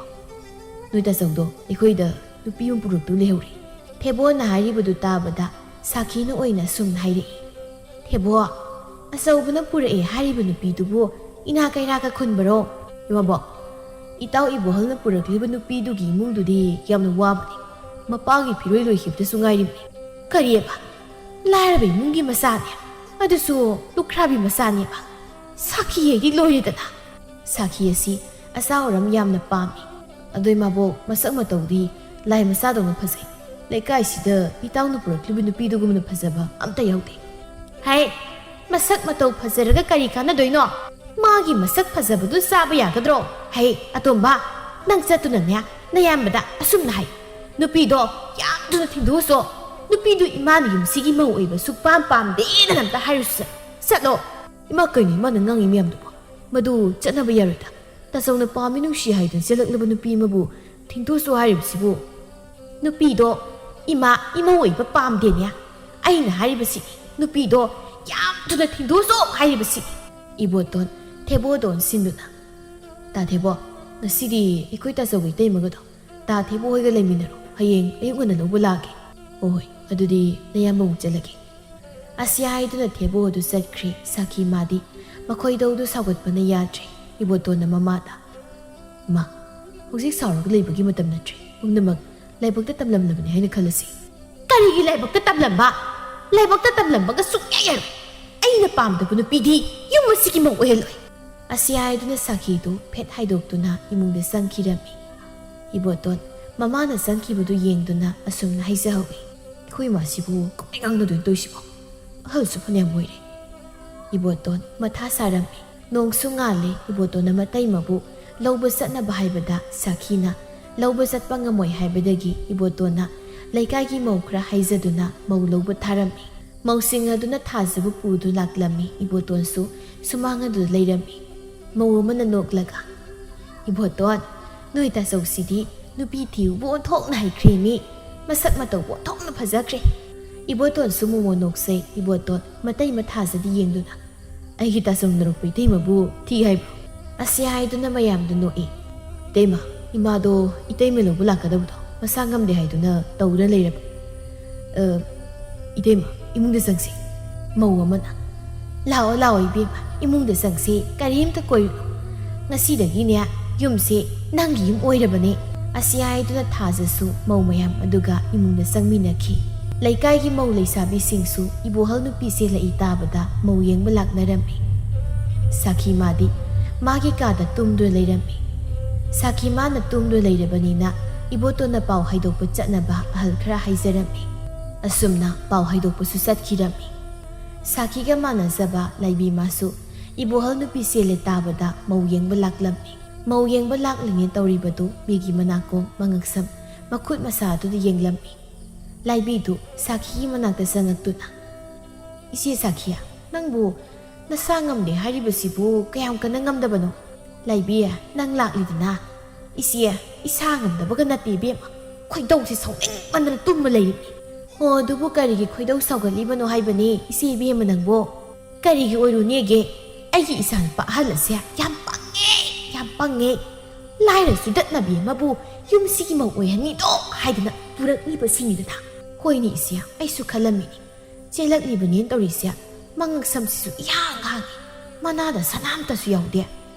ꯅꯣꯏ ꯇꯥꯆꯧꯗꯣ ꯑꯩꯈꯣꯏꯗ ꯅꯨꯄꯤ ꯑꯃ ꯄꯨꯔꯛꯇꯨ ꯂꯩꯍꯧꯔꯦ꯫ ꯊꯦꯕꯣꯅ ꯍꯥꯏꯔꯤꯕꯗꯨ ꯇꯥꯕꯗ ꯁꯥꯈꯤꯅ ꯑꯣꯏꯅ ꯑꯁꯨꯝꯅ ꯍꯥꯏꯔꯛꯏ, "ꯊꯦꯕꯣ, ꯑꯆꯧꯕꯅ ꯄꯨꯔꯛꯑꯦ ꯍꯥꯏꯔꯤꯕ ꯅꯨꯄꯤꯗꯨꯕꯨ ꯏꯅꯥ ꯀꯩꯔꯥꯛꯀ ꯈꯨꯟꯕꯔꯣ?" "ꯏꯃꯥꯕꯣꯛ, ꯏꯇꯥꯎ ꯏꯕꯣꯍꯜꯅ ꯄꯨꯔꯛꯂꯤꯕ ꯅꯨꯄꯤꯗꯨꯒꯤ ꯏꯃꯨꯡꯗꯨꯗꯤ ꯌꯥꯝꯅ ꯋꯥꯕꯅꯤ꯫ ꯃꯄꯥꯒꯤ ꯐꯤꯔꯣꯏ ꯂꯣꯏꯈꯤꯕꯗꯁꯨ ꯉꯥꯏꯔꯤꯕꯅꯤ꯫" "ꯀꯔꯤꯑꯕ? ꯂꯥꯏꯔꯕ ꯏꯃꯨꯡꯒꯤ ꯃꯆꯥꯅꯦ, ꯑꯗꯨꯁꯨ ꯂꯨꯈ꯭ꯔꯥꯕꯤ ꯃꯆꯥꯅꯦꯕ꯫ ꯁꯥꯈꯤ ꯍꯥꯏꯗꯤ ꯂꯣꯏꯔꯦꯗꯅ꯫" "ꯁꯥꯈꯤ ꯑꯁꯤ ꯑꯆꯥ ꯑꯔꯝ ꯌꯥꯝꯅ ꯄꯥꯝꯃꯤ꯫ ꯑꯗꯣ ꯏꯃꯥꯕꯣꯛ, ꯃꯁꯛ ꯃꯇꯧꯗꯤ ꯂꯥꯏ ꯃꯆꯥꯗꯧꯅ ꯐꯖꯩ꯫ ꯂꯩꯀꯥꯏꯁꯤꯗ ꯏꯇꯥꯎꯅ ꯄꯨꯔꯛꯂꯤꯕ ꯅꯨꯄꯤꯗꯨꯒꯨꯝꯅ ꯐꯖꯕ ꯑꯝꯇ ꯌꯥꯎꯗꯦ꯫" "ꯍꯩ, ꯃꯁꯛ ꯃꯇꯧ ꯐꯖꯔꯒ ꯀꯔꯤ ꯀꯥꯟꯅꯗꯣꯏꯅꯣ? ꯃꯥꯒꯤ ꯃꯁꯛ ꯐꯖꯕꯗꯨ ꯆꯥꯕ ꯌꯥꯒꯗ꯭ꯔꯣ? ꯍꯩ, ꯑꯇꯣꯝꯕ, ꯅꯪ ꯆꯠꯇꯨꯅꯅꯦ ꯅꯌꯥꯝꯕꯗ ꯑꯁꯨꯝꯅ ꯍꯥꯏ, 'ꯅꯨꯄꯤꯗꯣ ꯌꯥꯝ ꯊꯨꯅ ꯊꯤꯟꯗꯣꯛꯎꯁꯣ꯫ ꯅꯨꯄꯤꯗꯨ ꯏꯃꯥꯅ ꯌꯨꯝꯁꯤꯒꯤ ꯃꯧ ꯑꯣꯏꯕ ꯁꯨꯛꯄꯥꯝ ꯄꯥꯝꯗꯦꯅ ꯑꯝꯇ ꯍꯥꯏꯔꯨꯁꯣ꯫ ꯆꯠꯂꯣ.'" "ꯏꯃꯥ, ꯀꯩꯅꯣ ꯏꯃꯥꯅ ꯉꯥꯡꯉꯤ ꯃꯌꯥꯝꯗꯨꯕꯣ? ꯃꯗꯨ ꯆꯠꯅꯕ ꯌꯥꯔꯣꯏꯗ꯫ ꯇꯥꯆꯧꯅ ꯄꯥꯝꯃꯤ ꯅꯨꯡꯁꯤ ꯍꯥꯏꯗꯨꯅ ꯆꯦꯜꯂꯛꯂꯕ ꯅꯨꯄꯤ ꯑꯃꯕꯨ ꯊꯤꯡꯗꯣꯛꯁꯨ ꯍꯥꯏꯔꯤꯕꯁꯤꯕꯨ?" "ꯅꯨꯄꯤꯗꯣ ꯏꯃꯥ ꯏꯃꯧ ꯑꯣꯏꯕ ꯄꯥꯝꯗꯦꯅꯦ꯫ ꯑꯩꯅ ꯍꯥꯏꯔꯤꯕꯁꯤ, ꯅꯨꯄꯤꯗꯣ ꯌꯥꯝ ꯊꯨꯅ ꯊꯤꯡꯗꯣꯛꯁꯨ ꯍꯥꯏꯔꯤꯕꯁꯤ꯫" ꯏꯕꯣꯇꯣꯟ ꯊꯦꯕꯣꯗꯣꯟ ꯁꯤꯟꯗꯨꯅ, "ꯇꯥ ꯊꯦꯕꯣ, ꯉꯁꯤꯗꯤ ꯑꯩꯈꯣꯏ ꯇꯥꯆꯧꯒꯤ ꯏꯇꯩꯃꯒꯗꯣ ꯇꯥ ꯊꯦꯕꯣ ꯍꯣꯏꯒ ꯂꯩꯃꯤꯟꯅꯔꯣ꯫ ꯍꯌꯦꯡ ꯑꯌꯨꯛ ꯉꯟꯅ ꯂꯧꯕ ꯂꯥꯛꯀꯦ꯫" "ꯍꯣꯏ, ꯍꯣꯏ, ꯑꯗꯨꯗꯤ ꯅꯌꯥꯝꯕ ꯑꯃꯨꯛ ꯆꯠꯂꯒꯦ꯫" ꯑꯁꯤ ꯍꯥꯏꯗꯨꯅ ꯊꯦꯕꯣ ꯑꯗꯨ ꯆꯠꯈ꯭ꯔꯦ꯫ ꯁꯥꯈꯤ ꯃꯥꯗꯤ ꯃꯈꯣꯏꯗꯧꯗꯨ ꯁꯥꯎꯒꯠꯄꯅ ꯌꯥꯗ꯭ꯔꯦ꯫ ꯏꯕꯣꯇꯣꯟꯅ ꯃꯃꯥꯗ, "ꯃꯥ, ꯍꯧꯖꯤꯛ ꯁꯥꯎꯔꯒ ꯂꯩꯕꯒꯤ ꯃꯇꯝ ꯅꯠꯇ꯭ꯔꯦ꯫ ꯄꯨꯝꯅꯃꯛ ꯂꯥꯏꯕꯛꯇ ꯇꯝꯂꯝꯂꯕꯅꯤ ꯍꯥꯏꯅ ꯈꯜꯂꯁꯤ꯫" "ꯀꯔꯤꯒꯤ ꯂꯥꯏꯕꯛꯇ ꯇꯝꯂꯝꯕ? ꯂꯥꯏꯕꯛꯇ ꯇꯝꯂꯝꯕꯒ ꯁꯨꯡꯌꯥ ꯌꯥꯔꯣꯏ꯫ ꯑꯩꯅ ꯄꯥꯝꯗꯕ ꯅꯨꯄꯤꯗꯤ ꯌꯨꯝ ꯑꯁꯤꯒꯤ ꯃꯧ ꯑꯣꯏꯍꯜꯂꯣꯏ꯫" ꯑꯁꯤ ꯍꯥꯏꯗꯨꯅ ꯁꯥꯈꯤꯗꯨ ꯐꯦꯠ ꯍꯥꯏꯗꯣꯛꯇꯨꯅ ꯏꯃꯨꯡꯗ ꯆꯪꯈꯤꯔꯝꯃꯤ꯫ ꯏꯕꯣꯇꯣꯟ ꯃꯃꯥꯅ ꯆꯪꯈꯤꯕꯗꯨ ꯌꯦꯡꯗꯨꯅ ꯑꯁꯨꯝꯅ ꯍꯥꯏꯖꯍꯧꯏ, "ꯑꯩꯈꯣꯏ ꯏꯃꯥꯁꯤꯕꯨ ꯀꯃꯥꯏ ꯉꯥꯡꯅꯗꯣꯏꯅꯣ ꯇꯧꯔꯤꯁꯤꯕꯣ? ꯑꯍꯜꯁꯨ ꯐꯅꯌꯥꯝ ꯑꯣꯏꯔꯦ꯫" ꯏꯕꯣꯇꯣꯟ ꯃꯊꯥ ꯁꯥꯔꯝꯃꯤ꯫ ꯅꯣꯡꯁꯨ ꯉꯥꯜꯂꯦ꯫ ꯏꯕꯣꯇꯣꯟꯅ ꯃꯇꯩꯃꯕꯨ ꯂꯧꯕ ꯆꯠꯅꯕ ꯍꯥꯏꯕꯗ ꯁꯥꯈꯤꯅ ꯂꯧꯕ ꯆꯠꯄ ꯉꯝꯃꯣꯏ ꯍꯥꯏꯕꯗꯒꯤ ꯏꯕꯣꯇꯣꯟꯅ ꯂꯩꯀꯥꯏꯒꯤ ꯃꯧ ꯈꯔ ꯍꯥꯏꯖꯗꯨꯅ ꯃꯧ ꯂꯧꯕ ꯊꯥꯔꯝꯃꯤ꯫ ꯃꯧꯁꯤꯡ ꯑꯗꯨꯅ ꯊꯥꯖꯕ ꯄꯨꯗꯨꯅ ꯂꯥꯛꯂꯝꯃꯤ꯫ ꯏꯕꯣꯇꯣꯟꯁꯨ ꯁꯨꯃꯥꯡ ꯑꯗꯨꯗ ꯂꯩꯔꯝꯃꯤ꯫ ꯃꯧ ꯑꯃꯅ ꯅꯣꯛꯂꯒ, "ꯏꯕꯣꯇꯣꯟ, ꯅꯣꯏ ꯇꯥꯆꯧꯁꯤꯗꯤ ꯅꯨꯄꯤ ꯊꯤꯕꯕꯨ ꯑꯣꯟꯊꯣꯛꯅ ꯍꯩꯈ꯭ꯔꯦ ꯃꯤ꯫ ꯃꯁꯛ ꯃꯇꯧꯕꯨ ꯑꯣꯟꯊꯣꯛꯅ ꯐꯖꯈ꯭ꯔꯦ꯫" ꯏꯕꯣꯇꯣꯟꯁꯨ ꯃꯣꯃꯣ ꯅꯣꯛꯆꯩ꯫ ꯏꯕꯣꯇꯣꯟ ꯃꯇꯩ ꯃꯊꯥꯖꯗ ꯌꯦꯡꯗꯨꯅ, ꯑꯩꯒꯤ ꯇꯥꯆꯧ ꯅꯔꯨꯛꯄ ꯏꯇꯩꯃꯕꯨ ꯊꯤ ꯍꯥꯏꯕ꯭ꯔꯣ? ꯑꯁꯤ ꯍꯥꯏꯗꯨꯅ ꯃꯌꯥꯝꯗꯨ ꯅꯣꯛꯏ꯫ "ꯏꯇꯩꯃ, ꯏꯃꯥꯗꯣ ꯏꯇꯩꯃ ꯂꯧꯕ ꯂꯥꯛꯀꯗꯕꯗꯣ ꯃꯁꯥ ꯉꯝꯗꯦ ꯍꯥꯏꯗꯨꯅ ꯇꯧꯗꯨꯅ ꯂꯩꯔꯕ꯫ ꯑ, ꯏꯇꯩꯃ, ꯏꯃꯨꯡꯗ ꯆꯪꯁꯤ꯫" ꯃꯧ ꯑꯃꯅ, "ꯂꯥꯛꯑꯣ, ꯂꯥꯛꯑꯣ ꯏꯕꯦꯝꯃ, ꯏꯃꯨꯡꯗ ꯆꯪꯁꯤ, ꯀꯔꯤꯝꯇ ꯀꯣꯏꯔꯨꯅꯨ꯫ ꯉꯁꯤꯗꯒꯤꯅꯦ, ꯌꯨꯝꯁꯦ ꯅꯪꯒꯤ ꯌꯨꯝ ꯑꯣꯏꯔꯕꯅꯦ꯫" ꯑꯁꯤ ꯍꯥꯏꯗꯨꯅ ꯊꯥꯖꯁꯨ ꯃꯧ ꯃꯌꯥꯝ ꯑꯗꯨꯒ ꯏꯃꯨꯡꯗ ꯆꯪꯃꯤꯟꯅꯈꯤ꯫ ꯂꯩꯀꯥꯏꯒꯤ ꯃꯧ ꯂꯩꯁꯥꯕꯤꯁꯤꯡꯁꯨ ꯏꯕꯣꯍꯜ ꯅꯨꯄꯤ ꯆꯦꯜꯂꯛꯏ ꯇꯥꯕꯗ ꯃꯧ ꯌꯦꯡꯕ ꯂꯥꯛꯅꯔꯝꯃꯤ꯫ ꯁꯥꯈꯤ ꯃꯥꯗꯤ ꯃꯥꯒꯤ ꯀꯥꯗ ꯇꯨꯝꯗꯨꯅ ꯂꯩꯔꯝꯃꯤ꯫ ꯁꯥꯈꯤ ꯃꯥꯅ ꯇꯨꯝꯗꯨꯅ ꯂꯩꯔꯕꯅꯤꯅ ꯏꯕꯣꯇꯣꯟꯅ ꯄꯥꯎ ꯍꯥꯏꯗꯣꯛꯄ ꯆꯠꯅꯕ ꯑꯍꯜ ꯈꯔ ꯍꯥꯏꯖꯔꯝꯃꯤ꯫ ꯑꯁꯨꯝꯅ ꯄꯥꯎ ꯍꯥꯏꯗꯣꯛꯄꯁꯨ ꯆꯠꯈꯤꯔꯝꯃꯤ꯫ ꯁꯥꯈꯤꯒ ꯃꯥꯟꯅꯖꯕ ꯂꯥꯏꯕꯤ ꯃꯥꯁꯨ ꯏꯕꯣꯍꯜ ꯅꯨꯄꯤ ꯆꯦꯜꯂꯦ ꯇꯥꯕꯗ ꯃꯧ ꯌꯦꯡꯕ ꯂꯥꯛꯂꯝꯃꯤ꯫ ꯃꯧ ꯌꯦꯡꯕ ꯂꯥꯛꯂꯤꯉꯩ ꯇꯧꯔꯤꯕꯗꯨ ꯃꯤꯒꯤ ꯃꯅꯥꯀꯣꯡ ꯃꯉꯛꯁꯝ ꯃꯈꯨꯠ ꯃꯁꯥ ꯑꯗꯨꯗ ꯌꯦꯡꯂꯝꯃꯤ꯫ ꯂꯥꯏꯕꯤꯗꯨ ꯁꯥꯈꯤꯒꯤ ꯃꯅꯥꯛꯇ ꯆꯪꯉꯛꯇꯨꯅ, "ꯏꯆꯦ ꯁꯥꯈꯤ, ꯅꯪꯕꯨ ꯅꯁꯥ ꯉꯝꯗꯦ ꯍꯥꯏꯔꯤꯕꯁꯤꯕꯨ ꯀꯌꯥꯝ ꯀꯟꯅ ꯉꯝꯗꯕꯅꯣ?" "ꯂꯥꯏꯕꯤ, ꯅꯪ ꯂꯥꯛꯂꯤꯗꯅ꯫ ꯏꯆꯦ, ꯏꯁꯥ ꯉꯝꯗꯕꯒ ꯅꯠꯇꯦ ꯏꯕꯦꯝꯃ, ꯈꯣꯏꯗꯧꯁꯦ ꯁꯥꯎꯅꯤꯡꯃꯟꯗꯅ ꯇꯨꯝꯃ ꯂꯩꯔꯤꯕꯅꯤ꯫" "ꯑꯣ, ꯑꯗꯨꯕꯨ ꯀꯔꯤꯒꯤ ꯈꯣꯏꯗꯧ ꯁꯥꯎꯒꯠꯂꯤꯕꯅꯣ ꯍꯥꯏꯕꯅꯤ ꯏꯆꯦ ꯏꯕꯦꯝꯃ ꯅꯪꯕꯣ?" "ꯀꯔꯤꯒꯤ ꯑꯣꯏꯔꯨꯅꯦꯒꯦ? ꯑꯩꯒꯤ ꯏꯆꯥꯅꯨꯄꯥ ꯑꯍꯜ ꯑꯁꯦ ꯌꯥꯝ ꯄꯪꯉꯦ, ꯌꯥꯝ ꯄꯪꯉꯦ꯫ ꯂꯥꯏꯔ ꯆꯨꯗꯠꯅꯕꯤ ꯑꯃꯕꯨ ꯌꯨꯝꯁꯤꯒꯤ ꯃꯧ ꯑꯣꯏꯍꯟꯅꯤꯗꯣ ꯍꯥꯏꯗꯅ ꯄꯨꯔꯛꯂꯤꯕꯁꯤꯡꯅꯤꯗꯅ꯫" "ꯍꯣꯏꯅꯦ ꯏꯆꯦ, ꯑꯩꯁꯨ ꯈꯜꯂꯝꯃꯤꯅꯤ꯫ ꯆꯦꯜꯂꯛꯂꯤꯕꯅꯦꯅ ꯇꯧꯔꯤꯁꯦ, ꯃꯉꯛ ꯁꯝꯁꯤꯁꯨ ꯏꯍꯥꯡ ꯍꯥꯡꯉꯤ, ꯃꯅꯥꯗ ꯁꯅꯥ ꯑꯝꯇꯁꯨ ꯌꯥꯎꯗꯦ꯫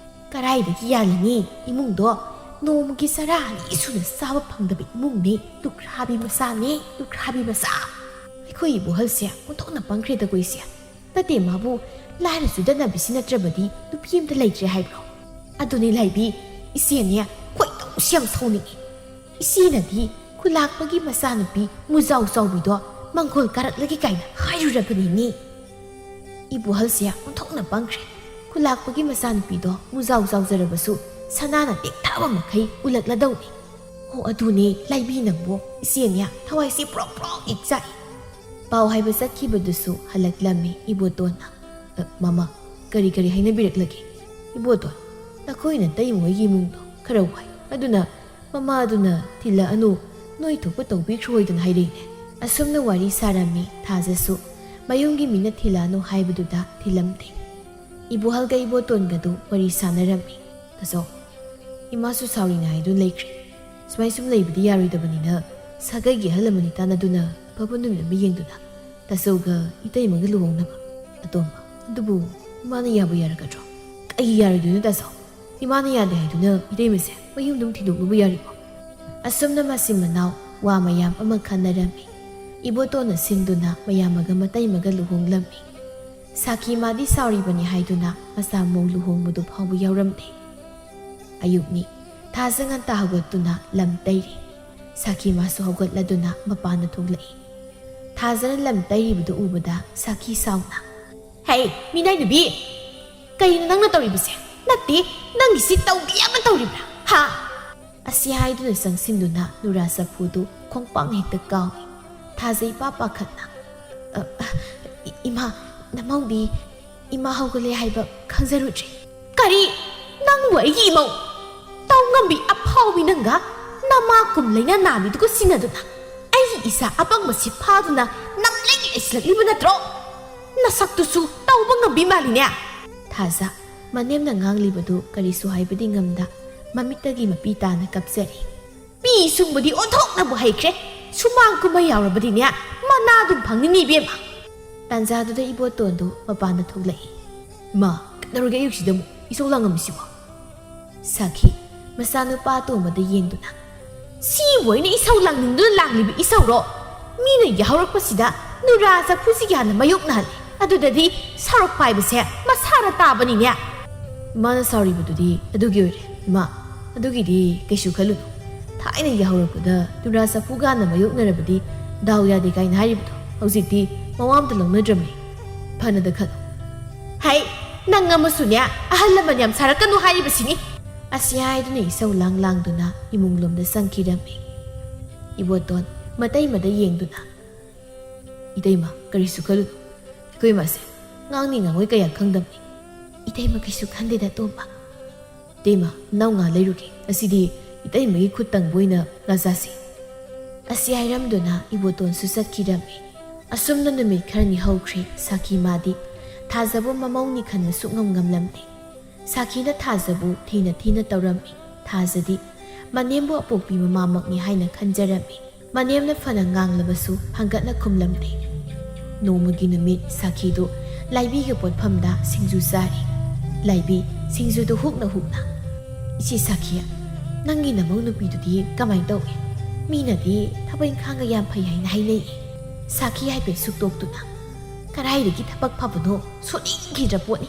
ꯀꯔꯥꯏꯗꯒꯤ ꯌꯥꯜꯂꯅꯤ? ꯏꯃꯨꯡꯗꯣ ꯅꯣꯡꯃꯒꯤ ꯆꯔꯥ ꯑꯅꯤ ꯁꯨꯅ ꯆꯥꯕ ꯐꯪꯗꯕ ꯏꯃꯨꯡꯅꯤ꯫ ꯂꯨꯈ꯭ꯔꯥꯕꯤ ꯃꯆꯥꯅꯤ, ꯂꯨꯈ꯭ꯔꯥꯕꯤ ꯃꯆꯥ꯫ ꯑꯩꯈꯣꯏ ꯏꯕꯣꯍꯜꯁꯦ ꯑꯣꯟꯊꯣꯛꯅ ꯄꯪꯈ꯭ꯔꯦꯗꯀꯣ ꯏꯆꯦ꯫ ꯅꯠꯇꯦ, ꯃꯥꯕꯨ ꯂꯥꯏꯔ ꯆꯨꯗꯠꯅꯕꯤꯁꯤ ꯅꯠꯇ꯭ꯔꯕꯗꯤ ꯅꯨꯄꯤ ꯑꯝꯇ ꯂꯩꯇ꯭ꯔꯦ ꯍꯥꯏꯕ꯭ꯔꯣ?" "ꯑꯗꯨꯅꯤ ꯂꯥꯏꯕꯤ, ꯏꯆꯦꯅꯦ ꯈꯣꯏꯗꯧꯁꯤ ꯌꯥꯝ ꯁꯥꯎꯅꯤꯡꯉꯤ꯫ ꯏꯆꯦꯅꯗꯤ ꯈꯨꯂꯥꯛꯄꯒꯤ ꯃꯆꯥꯅꯨꯄꯤ ꯃꯨꯖꯥꯎ ꯆꯥꯎꯕꯤꯗꯣ ꯃꯪꯒꯣꯜ ꯀꯥꯔꯛꯂꯒꯦ ꯀꯥꯏꯅ ꯍꯥꯏꯔꯨꯔꯕꯅꯤꯅꯦ꯫" ꯏꯕꯣꯍꯜꯁꯦ ꯑꯣꯟꯊꯣꯛꯅ ꯄꯪꯈ꯭ꯔꯦ꯫ ꯈꯨꯂꯥꯛꯄꯒꯤ ꯃꯆꯥꯅꯨꯄꯤꯗꯣ ꯃꯨꯖꯥꯎ ꯆꯥꯎꯖꯔꯕꯁꯨ ꯁꯅꯥꯅ ꯇꯦꯛꯊꯕ ꯃꯈꯩ ꯎꯂꯛꯂꯗꯧꯅꯤ꯫ "ꯑꯣ, ꯑꯗꯨꯅꯦ ꯂꯥꯏꯕꯤ ꯅꯪꯕꯨ, ꯏꯆꯦꯅꯦ ꯊꯋꯥꯏꯁꯦ ꯄ꯭ꯔꯣꯛ ꯄ꯭ꯔꯣꯛ ꯍꯦꯛ ꯆꯥꯛꯏ꯫" ꯄꯥꯎ ꯍꯥꯏꯕ ꯆꯠꯈꯤꯕꯗꯨꯁꯨ ꯍꯜꯂꯛꯂꯝꯃꯤ ꯏꯕꯣꯇꯣꯟꯅ꯫ "ꯑ, ꯃꯃꯥ, ꯀꯔꯤ ꯀꯔꯤ ꯍꯥꯏꯅꯕꯤꯔꯛꯂꯒꯦ?" "ꯏꯕꯣꯇꯣꯟ, ꯅꯈꯣꯏ ꯅꯇꯩꯃ ꯍꯣꯏꯒꯤ ꯏꯃꯨꯡꯗꯣ ꯈꯔ ꯋꯥꯏ, ꯑꯗꯨꯅ ꯃꯃꯥ ꯑꯗꯨꯅ ꯊꯤꯜꯂꯛꯑꯅꯨ, ꯅꯣꯏ ꯊꯣꯛꯄ ꯇꯧꯕꯤꯈ꯭ꯔꯣꯏꯗꯅ ꯍꯥꯏꯔꯛꯏꯅꯦ꯫" ꯑꯁꯨꯝꯅ ꯋꯥꯔꯤ ꯁꯥꯔꯝꯃꯤ ꯊꯥꯖꯁꯨ꯫ ꯃꯌꯨꯝꯒꯤ ꯃꯤꯅ ꯊꯤꯜꯂꯛꯑꯅꯨ ꯍꯥꯏꯕꯗꯨꯗ ꯊꯤꯜꯂꯝꯗꯦ꯫ ꯏꯕꯣꯍꯜꯒ ꯏꯕꯣꯇꯣꯟꯒꯗꯨ ꯋꯥꯔꯤ ꯁꯥꯟꯅꯔꯝꯃꯤ꯫ "ꯇꯥꯆꯧ, ꯏꯃꯥꯁꯨ ꯁꯥꯎꯔꯤꯅꯦ ꯍꯥꯏꯗꯨꯅ ꯂꯩꯈ꯭ꯔꯦ꯫ ꯁꯨꯃꯥꯏ ꯁꯨꯝ ꯂꯩꯕꯗꯤ ꯌꯥꯔꯣꯏꯗꯕꯅꯤꯅ ꯁꯥꯒꯩꯒꯤ ꯑꯍꯜ ꯂꯃꯟꯅꯤ ꯇꯥꯟꯅꯗꯨꯅ ꯑꯐꯕ ꯅꯨꯃꯤꯠ ꯑꯃ ꯌꯦꯡꯗꯨꯅ ꯇꯥꯆꯧꯒ ꯏꯇꯩꯃꯒ ꯂꯨꯍꯣꯡꯅꯕ꯫ ꯑꯇꯣꯝꯕ, ꯑꯗꯨꯕꯨ ꯏꯃꯥꯅ ꯌꯥꯕꯨ ꯌꯥꯔꯛꯀꯗ꯭ꯔꯣ?" "ꯀꯩ ꯌꯥꯔꯣꯏꯗꯣꯏꯅꯣ ꯇꯥꯆꯧ? ꯏꯃꯥꯅ ꯌꯥꯗꯦ ꯍꯥꯏꯗꯨꯅ ꯏꯇꯩꯃꯁꯦ ꯃꯌꯨꯝ ꯑꯗꯨꯝ ꯊꯤꯗꯣꯛꯅꯕ ꯌꯥꯔꯤꯕꯣ?" ꯑꯁꯨꯝꯅ ꯃꯆꯤꯟ ꯃꯅꯥꯎ ꯋꯥ ꯃꯌꯥꯝ ꯑꯃ ꯈꯟꯅꯔꯝꯃꯤ꯫ ꯏꯕꯣꯇꯣꯟꯅ ꯁꯤꯟꯗꯨꯅ ꯃꯌꯥꯝꯃꯒ ꯃꯇꯩꯃꯒ ꯂꯨꯍꯣꯡꯂꯝꯃꯤ꯫ ꯁꯥꯈꯤ ꯃꯥꯗꯤ ꯁꯥꯎꯔꯤꯕꯅꯤ ꯍꯥꯏꯗꯨꯅ ꯃꯆꯥ ꯃꯧ ꯂꯨꯍꯣꯡꯕꯗꯨ ꯐꯥꯎꯕ ꯌꯥꯎꯔꯝꯗꯦ꯫ ꯑꯌꯨꯛꯅꯤ꯫ ꯊꯥꯖ ꯉꯟꯇꯥ ꯍꯧꯒꯠꯇꯨꯅ ꯂꯝ ꯇꯩꯔꯤ꯫ ꯁꯥꯈꯤ ꯃꯥꯁꯨ ꯍꯧꯒꯠꯂꯗꯨꯅ ꯃꯄꯥꯟꯗ ꯊꯣꯛꯂꯛꯏ꯫ ꯊꯥꯖꯅ ꯂꯝ ꯇꯩꯔꯤꯕꯗꯨ ꯎꯕꯗ ꯁꯥꯈꯤ ꯁꯥꯎꯅ, "ꯍꯦ, ꯃꯤꯅꯥꯏ ꯅꯨꯄꯤ! ꯀꯩꯅꯣ ꯅꯪꯅ ꯇꯧꯔꯤꯕꯁꯦ? ꯅꯠꯇꯦ, ꯅꯪꯒꯤꯁꯤ ꯇꯧꯒꯦ ꯌꯥꯝꯅ ꯇꯧꯔꯤꯕ꯭ꯔꯥ? ꯍꯥ?" ꯑꯁꯤ ꯍꯥꯏꯗꯨꯅ ꯆꯪꯁꯤꯟꯗꯨꯅ ꯅꯨꯔꯥ ꯆꯐꯨꯗꯨ ꯈꯣꯡꯄꯥꯛꯅ ꯍꯦꯛꯇ ꯀꯥꯎꯏ꯫ ꯊꯥꯖ ꯏꯄꯥ ꯄꯥꯈꯠꯅ, "ꯑ, ꯑ, ꯏ-, ꯏꯃꯥ, ꯅꯃꯧꯕꯤ, ꯏꯃꯥ ꯍꯧꯒꯠꯂꯦ ꯍꯥꯏꯕ ꯈꯪꯖꯔꯨꯗ꯭ꯔꯦ꯫" "ꯀꯔꯤ? ꯅꯪꯕꯨ ꯑꯩꯒꯤ ꯏꯃꯧ? ꯇꯧ ꯉꯝꯕꯤ ꯑꯐꯥꯎꯕꯤ ꯅꯪꯒ ꯅꯃꯥ ꯀꯨꯝ ꯂꯩꯅ ꯅꯥꯕꯤꯗꯨꯒ ꯁꯤꯟꯅꯗꯨꯅ ꯑꯩꯒꯤ ꯏꯆꯥ ꯑꯄꯪꯕꯁꯤ ꯐꯥꯗꯨꯅ ꯅꯝꯂꯩ ꯂꯩꯁꯤꯜꯂꯛꯂꯤꯕ ꯅꯠꯇ꯭ꯔꯣ? ꯅꯁꯛꯇꯨꯁꯨ ꯇꯧꯕ ꯉꯝꯕꯤ ꯃꯥꯜꯂꯤꯅꯦ!" ꯊꯥꯖ ꯃꯅꯦꯝꯅ ꯉꯥꯡꯂꯤꯕꯗꯨ ꯀꯔꯤꯁꯨ ꯍꯥꯏꯕꯗꯤ ꯉꯝꯗ ꯃꯃꯤꯠꯇꯒꯤ ꯃꯄꯤ ꯇꯥꯅ ꯀꯞꯆꯔꯤ꯫ "ꯃꯤ ꯁꯨꯝꯕꯗꯤ ꯑꯣꯟꯊꯣꯛꯅꯕꯨ ꯍꯩꯈ꯭ꯔꯦ꯫ ꯁꯨꯃꯥꯡ ꯀꯨꯝꯍꯩ ꯌꯥꯎꯔꯕꯗꯤꯅꯦ ꯃꯅꯥ ꯑꯗꯨꯝ ꯐꯪꯅꯤꯅꯦ ꯏꯕꯦꯝꯃ꯫" ꯇꯥꯟꯖꯥꯗꯨꯗ ꯏꯕꯣꯇꯣꯟꯗꯨ ꯃꯄꯥꯟꯗ ꯊꯣꯛꯂꯛꯏ꯫ "ꯏꯃꯥ, ꯀꯩꯗꯧꯔꯒꯦ ꯑꯌꯨꯛꯁꯤꯗ ꯑꯃꯨꯛ ꯏꯁꯧ ꯂꯥꯡꯉꯝꯃꯤꯁꯤꯕꯣ?" ꯁꯥꯈꯤ ꯃꯆꯥꯅꯨꯄꯥ ꯑꯇꯣꯝꯕꯗ ꯌꯦꯡꯗꯨꯅ, "ꯁꯤꯕꯨ ꯑꯩꯅ ꯏꯁꯧ ꯂꯥꯡꯅꯤꯡꯗꯨꯅ ꯂꯥꯡꯂꯤꯕ ꯏꯁꯧꯔꯣ? ꯃꯤꯅ ꯌꯥꯍꯧꯔꯛꯄꯁꯤꯗ ꯅꯨꯔꯥ ꯆꯐꯨꯁꯤ ꯌꯥꯅ ꯃꯥꯌꯣꯛꯅꯍꯜꯂꯦ꯫ ꯑꯗꯨꯗꯗꯤ ꯁꯥꯎꯔꯛꯄ ꯍꯥꯏꯕꯁꯦ ꯃꯁꯥꯅ ꯇꯥꯕꯅꯤꯅꯦ꯫" "ꯏꯃꯥꯅ ꯁꯥꯎꯔꯤꯕꯗꯨꯗꯤ ꯑꯗꯨꯒꯤ ꯑꯣꯏꯔꯦ, ꯏꯃꯥ꯫ ꯑꯗꯨꯒꯤꯗꯤ ꯀꯩꯁꯨ ꯈꯜꯂꯨꯅꯨ꯫ ꯊꯥꯏꯅ ꯌꯥꯍꯧꯔꯛꯄꯗ ꯅꯨꯔꯥ ꯆꯐꯨꯒꯥꯅ ꯃꯥꯌꯣꯛꯅꯔꯕꯗꯤ ꯗꯥꯎ ꯌꯥꯗꯦ ꯀꯥꯏꯅ ꯍꯥꯏꯔꯤꯕꯗꯣ ꯍꯧꯖꯤꯛꯇꯤ ꯃꯋꯥ ꯑꯝꯇ ꯂꯧꯅꯗ꯭ꯔꯕꯅꯤ꯫ ꯐꯅꯗ ꯈꯜꯂꯨ꯫" "ꯍꯩ, ꯅꯪ ꯑꯃꯁꯨꯅꯦ, ꯑꯍꯜ ꯂꯃꯟ ꯌꯥꯝ ꯁꯥꯔꯛꯀꯅꯨ ꯍꯥꯏꯔꯤꯕꯁꯤꯅꯤ꯫" ꯑꯁꯤ ꯍꯥꯏꯗꯨꯅ ꯏꯁꯧ ꯂꯥꯡ ꯂꯥꯡꯗꯨꯅ ꯏꯃꯨꯡ ꯂꯣꯝꯗ ꯆꯪꯈꯤꯔꯝꯃꯤ꯫ ꯏꯕꯣꯇꯣꯟ ꯃꯇꯩꯃꯗ ꯌꯦꯡꯗꯨꯅ, "ꯏꯇꯩꯃ, ꯀꯔꯤꯁꯨ ꯈꯜꯂꯨꯅꯨ꯫ ꯑꯩꯈꯣꯏ ꯃꯥꯁꯦ ꯉꯥꯡꯅꯤ ꯉꯥꯡꯉꯣꯏ ꯀꯌꯥ ꯈꯪꯗꯕꯅꯤ꯫" "ꯏꯇꯩꯃ ꯀꯩꯁꯨ ꯈꯟꯗꯦꯗ, ꯇꯣꯝꯕ꯫" "ꯏꯇꯩꯃ, ꯅꯅꯥꯎ ꯉꯥ ꯂꯩꯔꯨꯒꯦ꯫ ꯉꯁꯤꯗꯤ ꯏꯇꯩꯃꯒꯤ ꯈꯨꯠ ꯇꯪꯕ ꯑꯣꯏꯅ ꯉꯥ ꯆꯥꯁꯤ꯫" ꯑꯁꯤ ꯍꯥꯏꯔꯝꯗꯨꯅ ꯏꯕꯣꯇꯣꯟꯁꯨ ꯆꯠꯈꯤꯔꯝꯃꯤ꯫ ꯑꯁꯨꯝꯅ ꯅꯨꯃꯤꯠ ꯈꯔꯅꯤ ꯍꯧꯈ꯭ꯔꯦ꯫ ꯁꯥꯈꯤ ꯃꯥꯗꯤ ꯊꯥꯖꯕꯨ ꯃꯃꯧꯅꯤ ꯈꯟꯕ ꯁꯨꯛꯉꯝ ꯉꯝꯂꯝꯗꯦ꯫ ꯁꯥꯈꯤꯅ ꯊꯥꯖꯕꯨ ꯊꯤꯅ ꯊꯤꯅ ꯇꯧꯔꯝꯃꯤ꯫ ꯊꯥꯖꯗꯤ ꯃꯅꯦꯝꯕꯨ ꯑꯄꯣꯛꯄꯤ ꯃꯃꯥꯃꯛꯅꯤ ꯍꯥꯏꯅ ꯈꯟꯖꯔꯝꯃꯤ꯫ ꯃꯅꯦꯝꯅ ꯐꯅ ꯉꯥꯡꯂꯕꯁꯨ ꯍꯪꯒꯠꯅ ꯈꯨꯝꯂꯝꯗꯦ꯫ ꯅꯣꯡꯃꯒꯤ ꯅꯨꯃꯤꯠ ꯁꯥꯈꯤꯗꯨ ꯂꯥꯏꯕꯤꯒꯤ ꯄꯣꯠꯐꯝꯗ ꯁꯤꯡꯖꯨ ꯆꯥꯔꯤ꯫ ꯂꯥꯏꯕꯤ ꯁꯤꯡꯖꯨꯗꯨ ꯍꯨꯛꯅ ꯍꯨꯛꯅ, "ꯏꯆꯦ ꯁꯥꯈꯤ, ꯅꯪꯒꯤ ꯅꯃꯧ ꯅꯨꯄꯤꯗꯨꯗꯤ ꯀꯃꯥꯏꯅ ꯇꯧꯏ? ꯃꯤꯅꯗꯤ ꯊꯕꯛ ꯏꯪꯈꯥꯡꯒ ꯌꯥꯝ ꯐꯩ ꯍꯥꯏꯅ ꯍꯥꯏꯅꯩ꯫" ꯁꯥꯈꯤ ꯍꯥꯏꯐꯦꯠ ꯁꯨꯛꯇꯣꯛꯇꯨꯅ, "ꯀꯗꯥꯏꯗꯒꯤ ꯊꯕꯛ ꯐꯕꯅꯣ? ꯁꯨꯅꯤꯡꯈꯤꯗ꯭ꯔ ꯄꯣꯠꯅꯤ꯫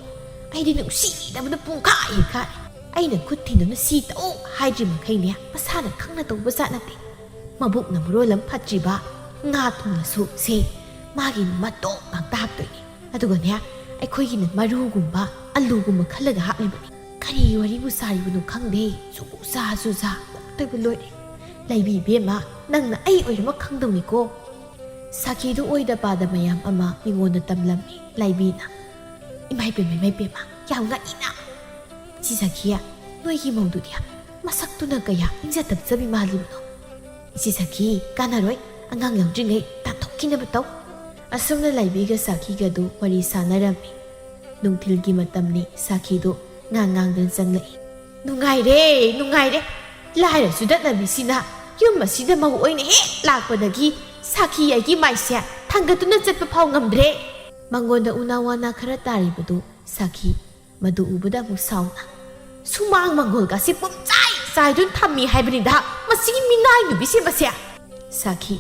ꯑꯩꯗꯤ ꯅꯨꯡꯁꯤꯗꯕꯅ ꯄꯨꯡꯈꯥꯏ ꯍꯦꯛ ꯀꯥꯔꯦ꯫ ꯑꯩꯅ ꯈꯨꯠ ꯊꯤꯟꯗꯨꯅ ꯁꯤ ꯇꯧ ꯍꯥꯏꯗ꯭ꯔꯤ ꯃꯈꯩꯅꯦ ꯃꯁꯥꯅ ꯈꯪꯅ ꯇꯧꯕ ꯖꯥꯠ ꯅꯠꯇꯦ꯫ ꯃꯕꯨꯛꯅ ꯃꯔꯣꯜ ꯑꯃ ꯐꯠꯇ꯭ꯔꯤꯕ, ꯉꯥ ꯊꯣꯡꯉꯁꯨ ꯁꯦ ꯃꯥꯒꯤ ꯃꯇꯣꯛ ꯉꯥꯛꯇ ꯍꯥꯞꯇꯣꯏꯅꯤ꯫ ꯑꯗꯨꯒꯅꯦ ꯑꯩꯈꯣꯏꯒꯤꯅ ꯃꯔꯨꯒꯨꯝꯕ ꯑꯂꯨꯒꯨꯝꯕ ꯈꯜꯂꯒ ꯍꯥꯞꯂꯤꯕꯅꯤ꯫ ꯀꯔꯤ ꯋꯥꯔꯤꯕꯨ ꯁꯥꯔꯤꯕꯅꯣ ꯈꯪꯗꯦ꯫ ꯆꯨꯖꯥ ꯆꯨꯖꯥ ꯑꯣꯛꯇꯣꯏꯕ ꯂꯣꯏꯔꯦ꯫ ꯂꯩꯕꯤ ꯏꯕꯦꯝꯃ, ꯅꯪꯅ ꯑꯩ ꯑꯣꯏꯔꯃ ꯈꯪꯗꯧꯅꯤꯀꯣ꯫" ꯁꯥꯈꯤꯗꯨ ꯑꯣꯏꯗ ꯄꯥꯗ ꯃꯌꯥꯝ ꯑꯃ ꯃꯤꯉꯣꯟꯗ ꯇꯝꯂꯝꯃꯤ ꯂꯥꯏꯕꯤꯅ꯫ "ꯏꯃꯥꯏ ꯄꯦꯝꯃ, ꯏꯃꯥꯏ ꯄꯦꯝꯃ, ꯌꯥꯝ ꯉꯛꯏꯅ꯫ ꯏꯆꯦ ꯁꯥꯈꯤ, ꯅꯣꯏꯒꯤ ꯃꯧꯗꯨꯗꯤ ꯃꯁꯛꯇꯨꯅ ꯀꯌꯥ ꯏꯪꯖ ꯇꯞꯆꯕꯤ ꯃꯥꯜꯂꯤꯕꯅꯣ?" "ꯏꯆꯦ ꯁꯥꯈꯤ, ꯀꯥꯟꯅꯔꯣꯏ, ꯑꯉꯥꯡ ꯌꯥꯎꯗ꯭ꯔꯤꯉꯩ ꯇꯥꯟꯊꯣꯛꯈꯤꯅꯕ ꯇꯧ꯫" ꯑꯁꯨꯝꯅ ꯂꯥꯏꯕꯤꯒ ꯁꯥꯈꯤꯒꯗꯨ ꯋꯥꯔꯤ ꯁꯥꯟꯅꯔꯝꯃꯤ꯫ ꯅꯨꯡꯊꯤꯜꯒꯤ ꯃꯇꯝꯅꯤ꯫ ꯁꯥꯈꯤꯗꯨ ꯉꯥꯡ ꯉꯥꯡꯗꯨꯅ ꯆꯪꯂꯛꯏ꯫ "ꯅꯨꯡꯉꯥꯏꯔꯦ, ꯅꯨꯡꯉꯥꯏꯔꯦ꯫ ꯂꯥꯏꯔ ꯆꯨꯗꯠꯅꯕꯤꯁꯤꯅ ꯌꯨꯝ ꯑꯁꯤꯗ ꯃꯧ ꯑꯣꯏꯅ ꯍꯦꯛ ꯂꯥꯛꯄꯗꯒꯤ ꯁꯥꯈꯤ ꯑꯩꯒꯤ ꯃꯥꯏꯁꯦ ꯊꯥꯡꯒꯠꯇꯨꯅ ꯆꯠꯄ ꯐꯥꯎ ꯉꯝꯗ꯭ꯔꯦ꯫" ꯃꯉꯣꯟꯗ ꯎꯅꯥ ꯋꯥꯅꯥ ꯈꯔ ꯇꯥꯔꯤꯕꯗꯨ ꯁꯥꯈꯤ ꯃꯗꯨ ꯎꯕꯗ ꯑꯃꯨꯛ ꯁꯥꯎꯅ, "ꯁꯨꯃꯥꯡ ꯃꯪꯒꯣꯜꯒꯁꯦ ꯄꯨꯝꯆꯥꯏ ꯆꯥꯏꯗꯨꯅ ꯊꯝꯃꯤ ꯍꯥꯏꯕꯅꯤꯗ ꯃꯁꯤꯒꯤ ꯃꯤꯅꯥꯏ ꯅꯨꯄꯤꯁꯦ ꯃꯁꯦ!" ꯁꯥꯈꯤ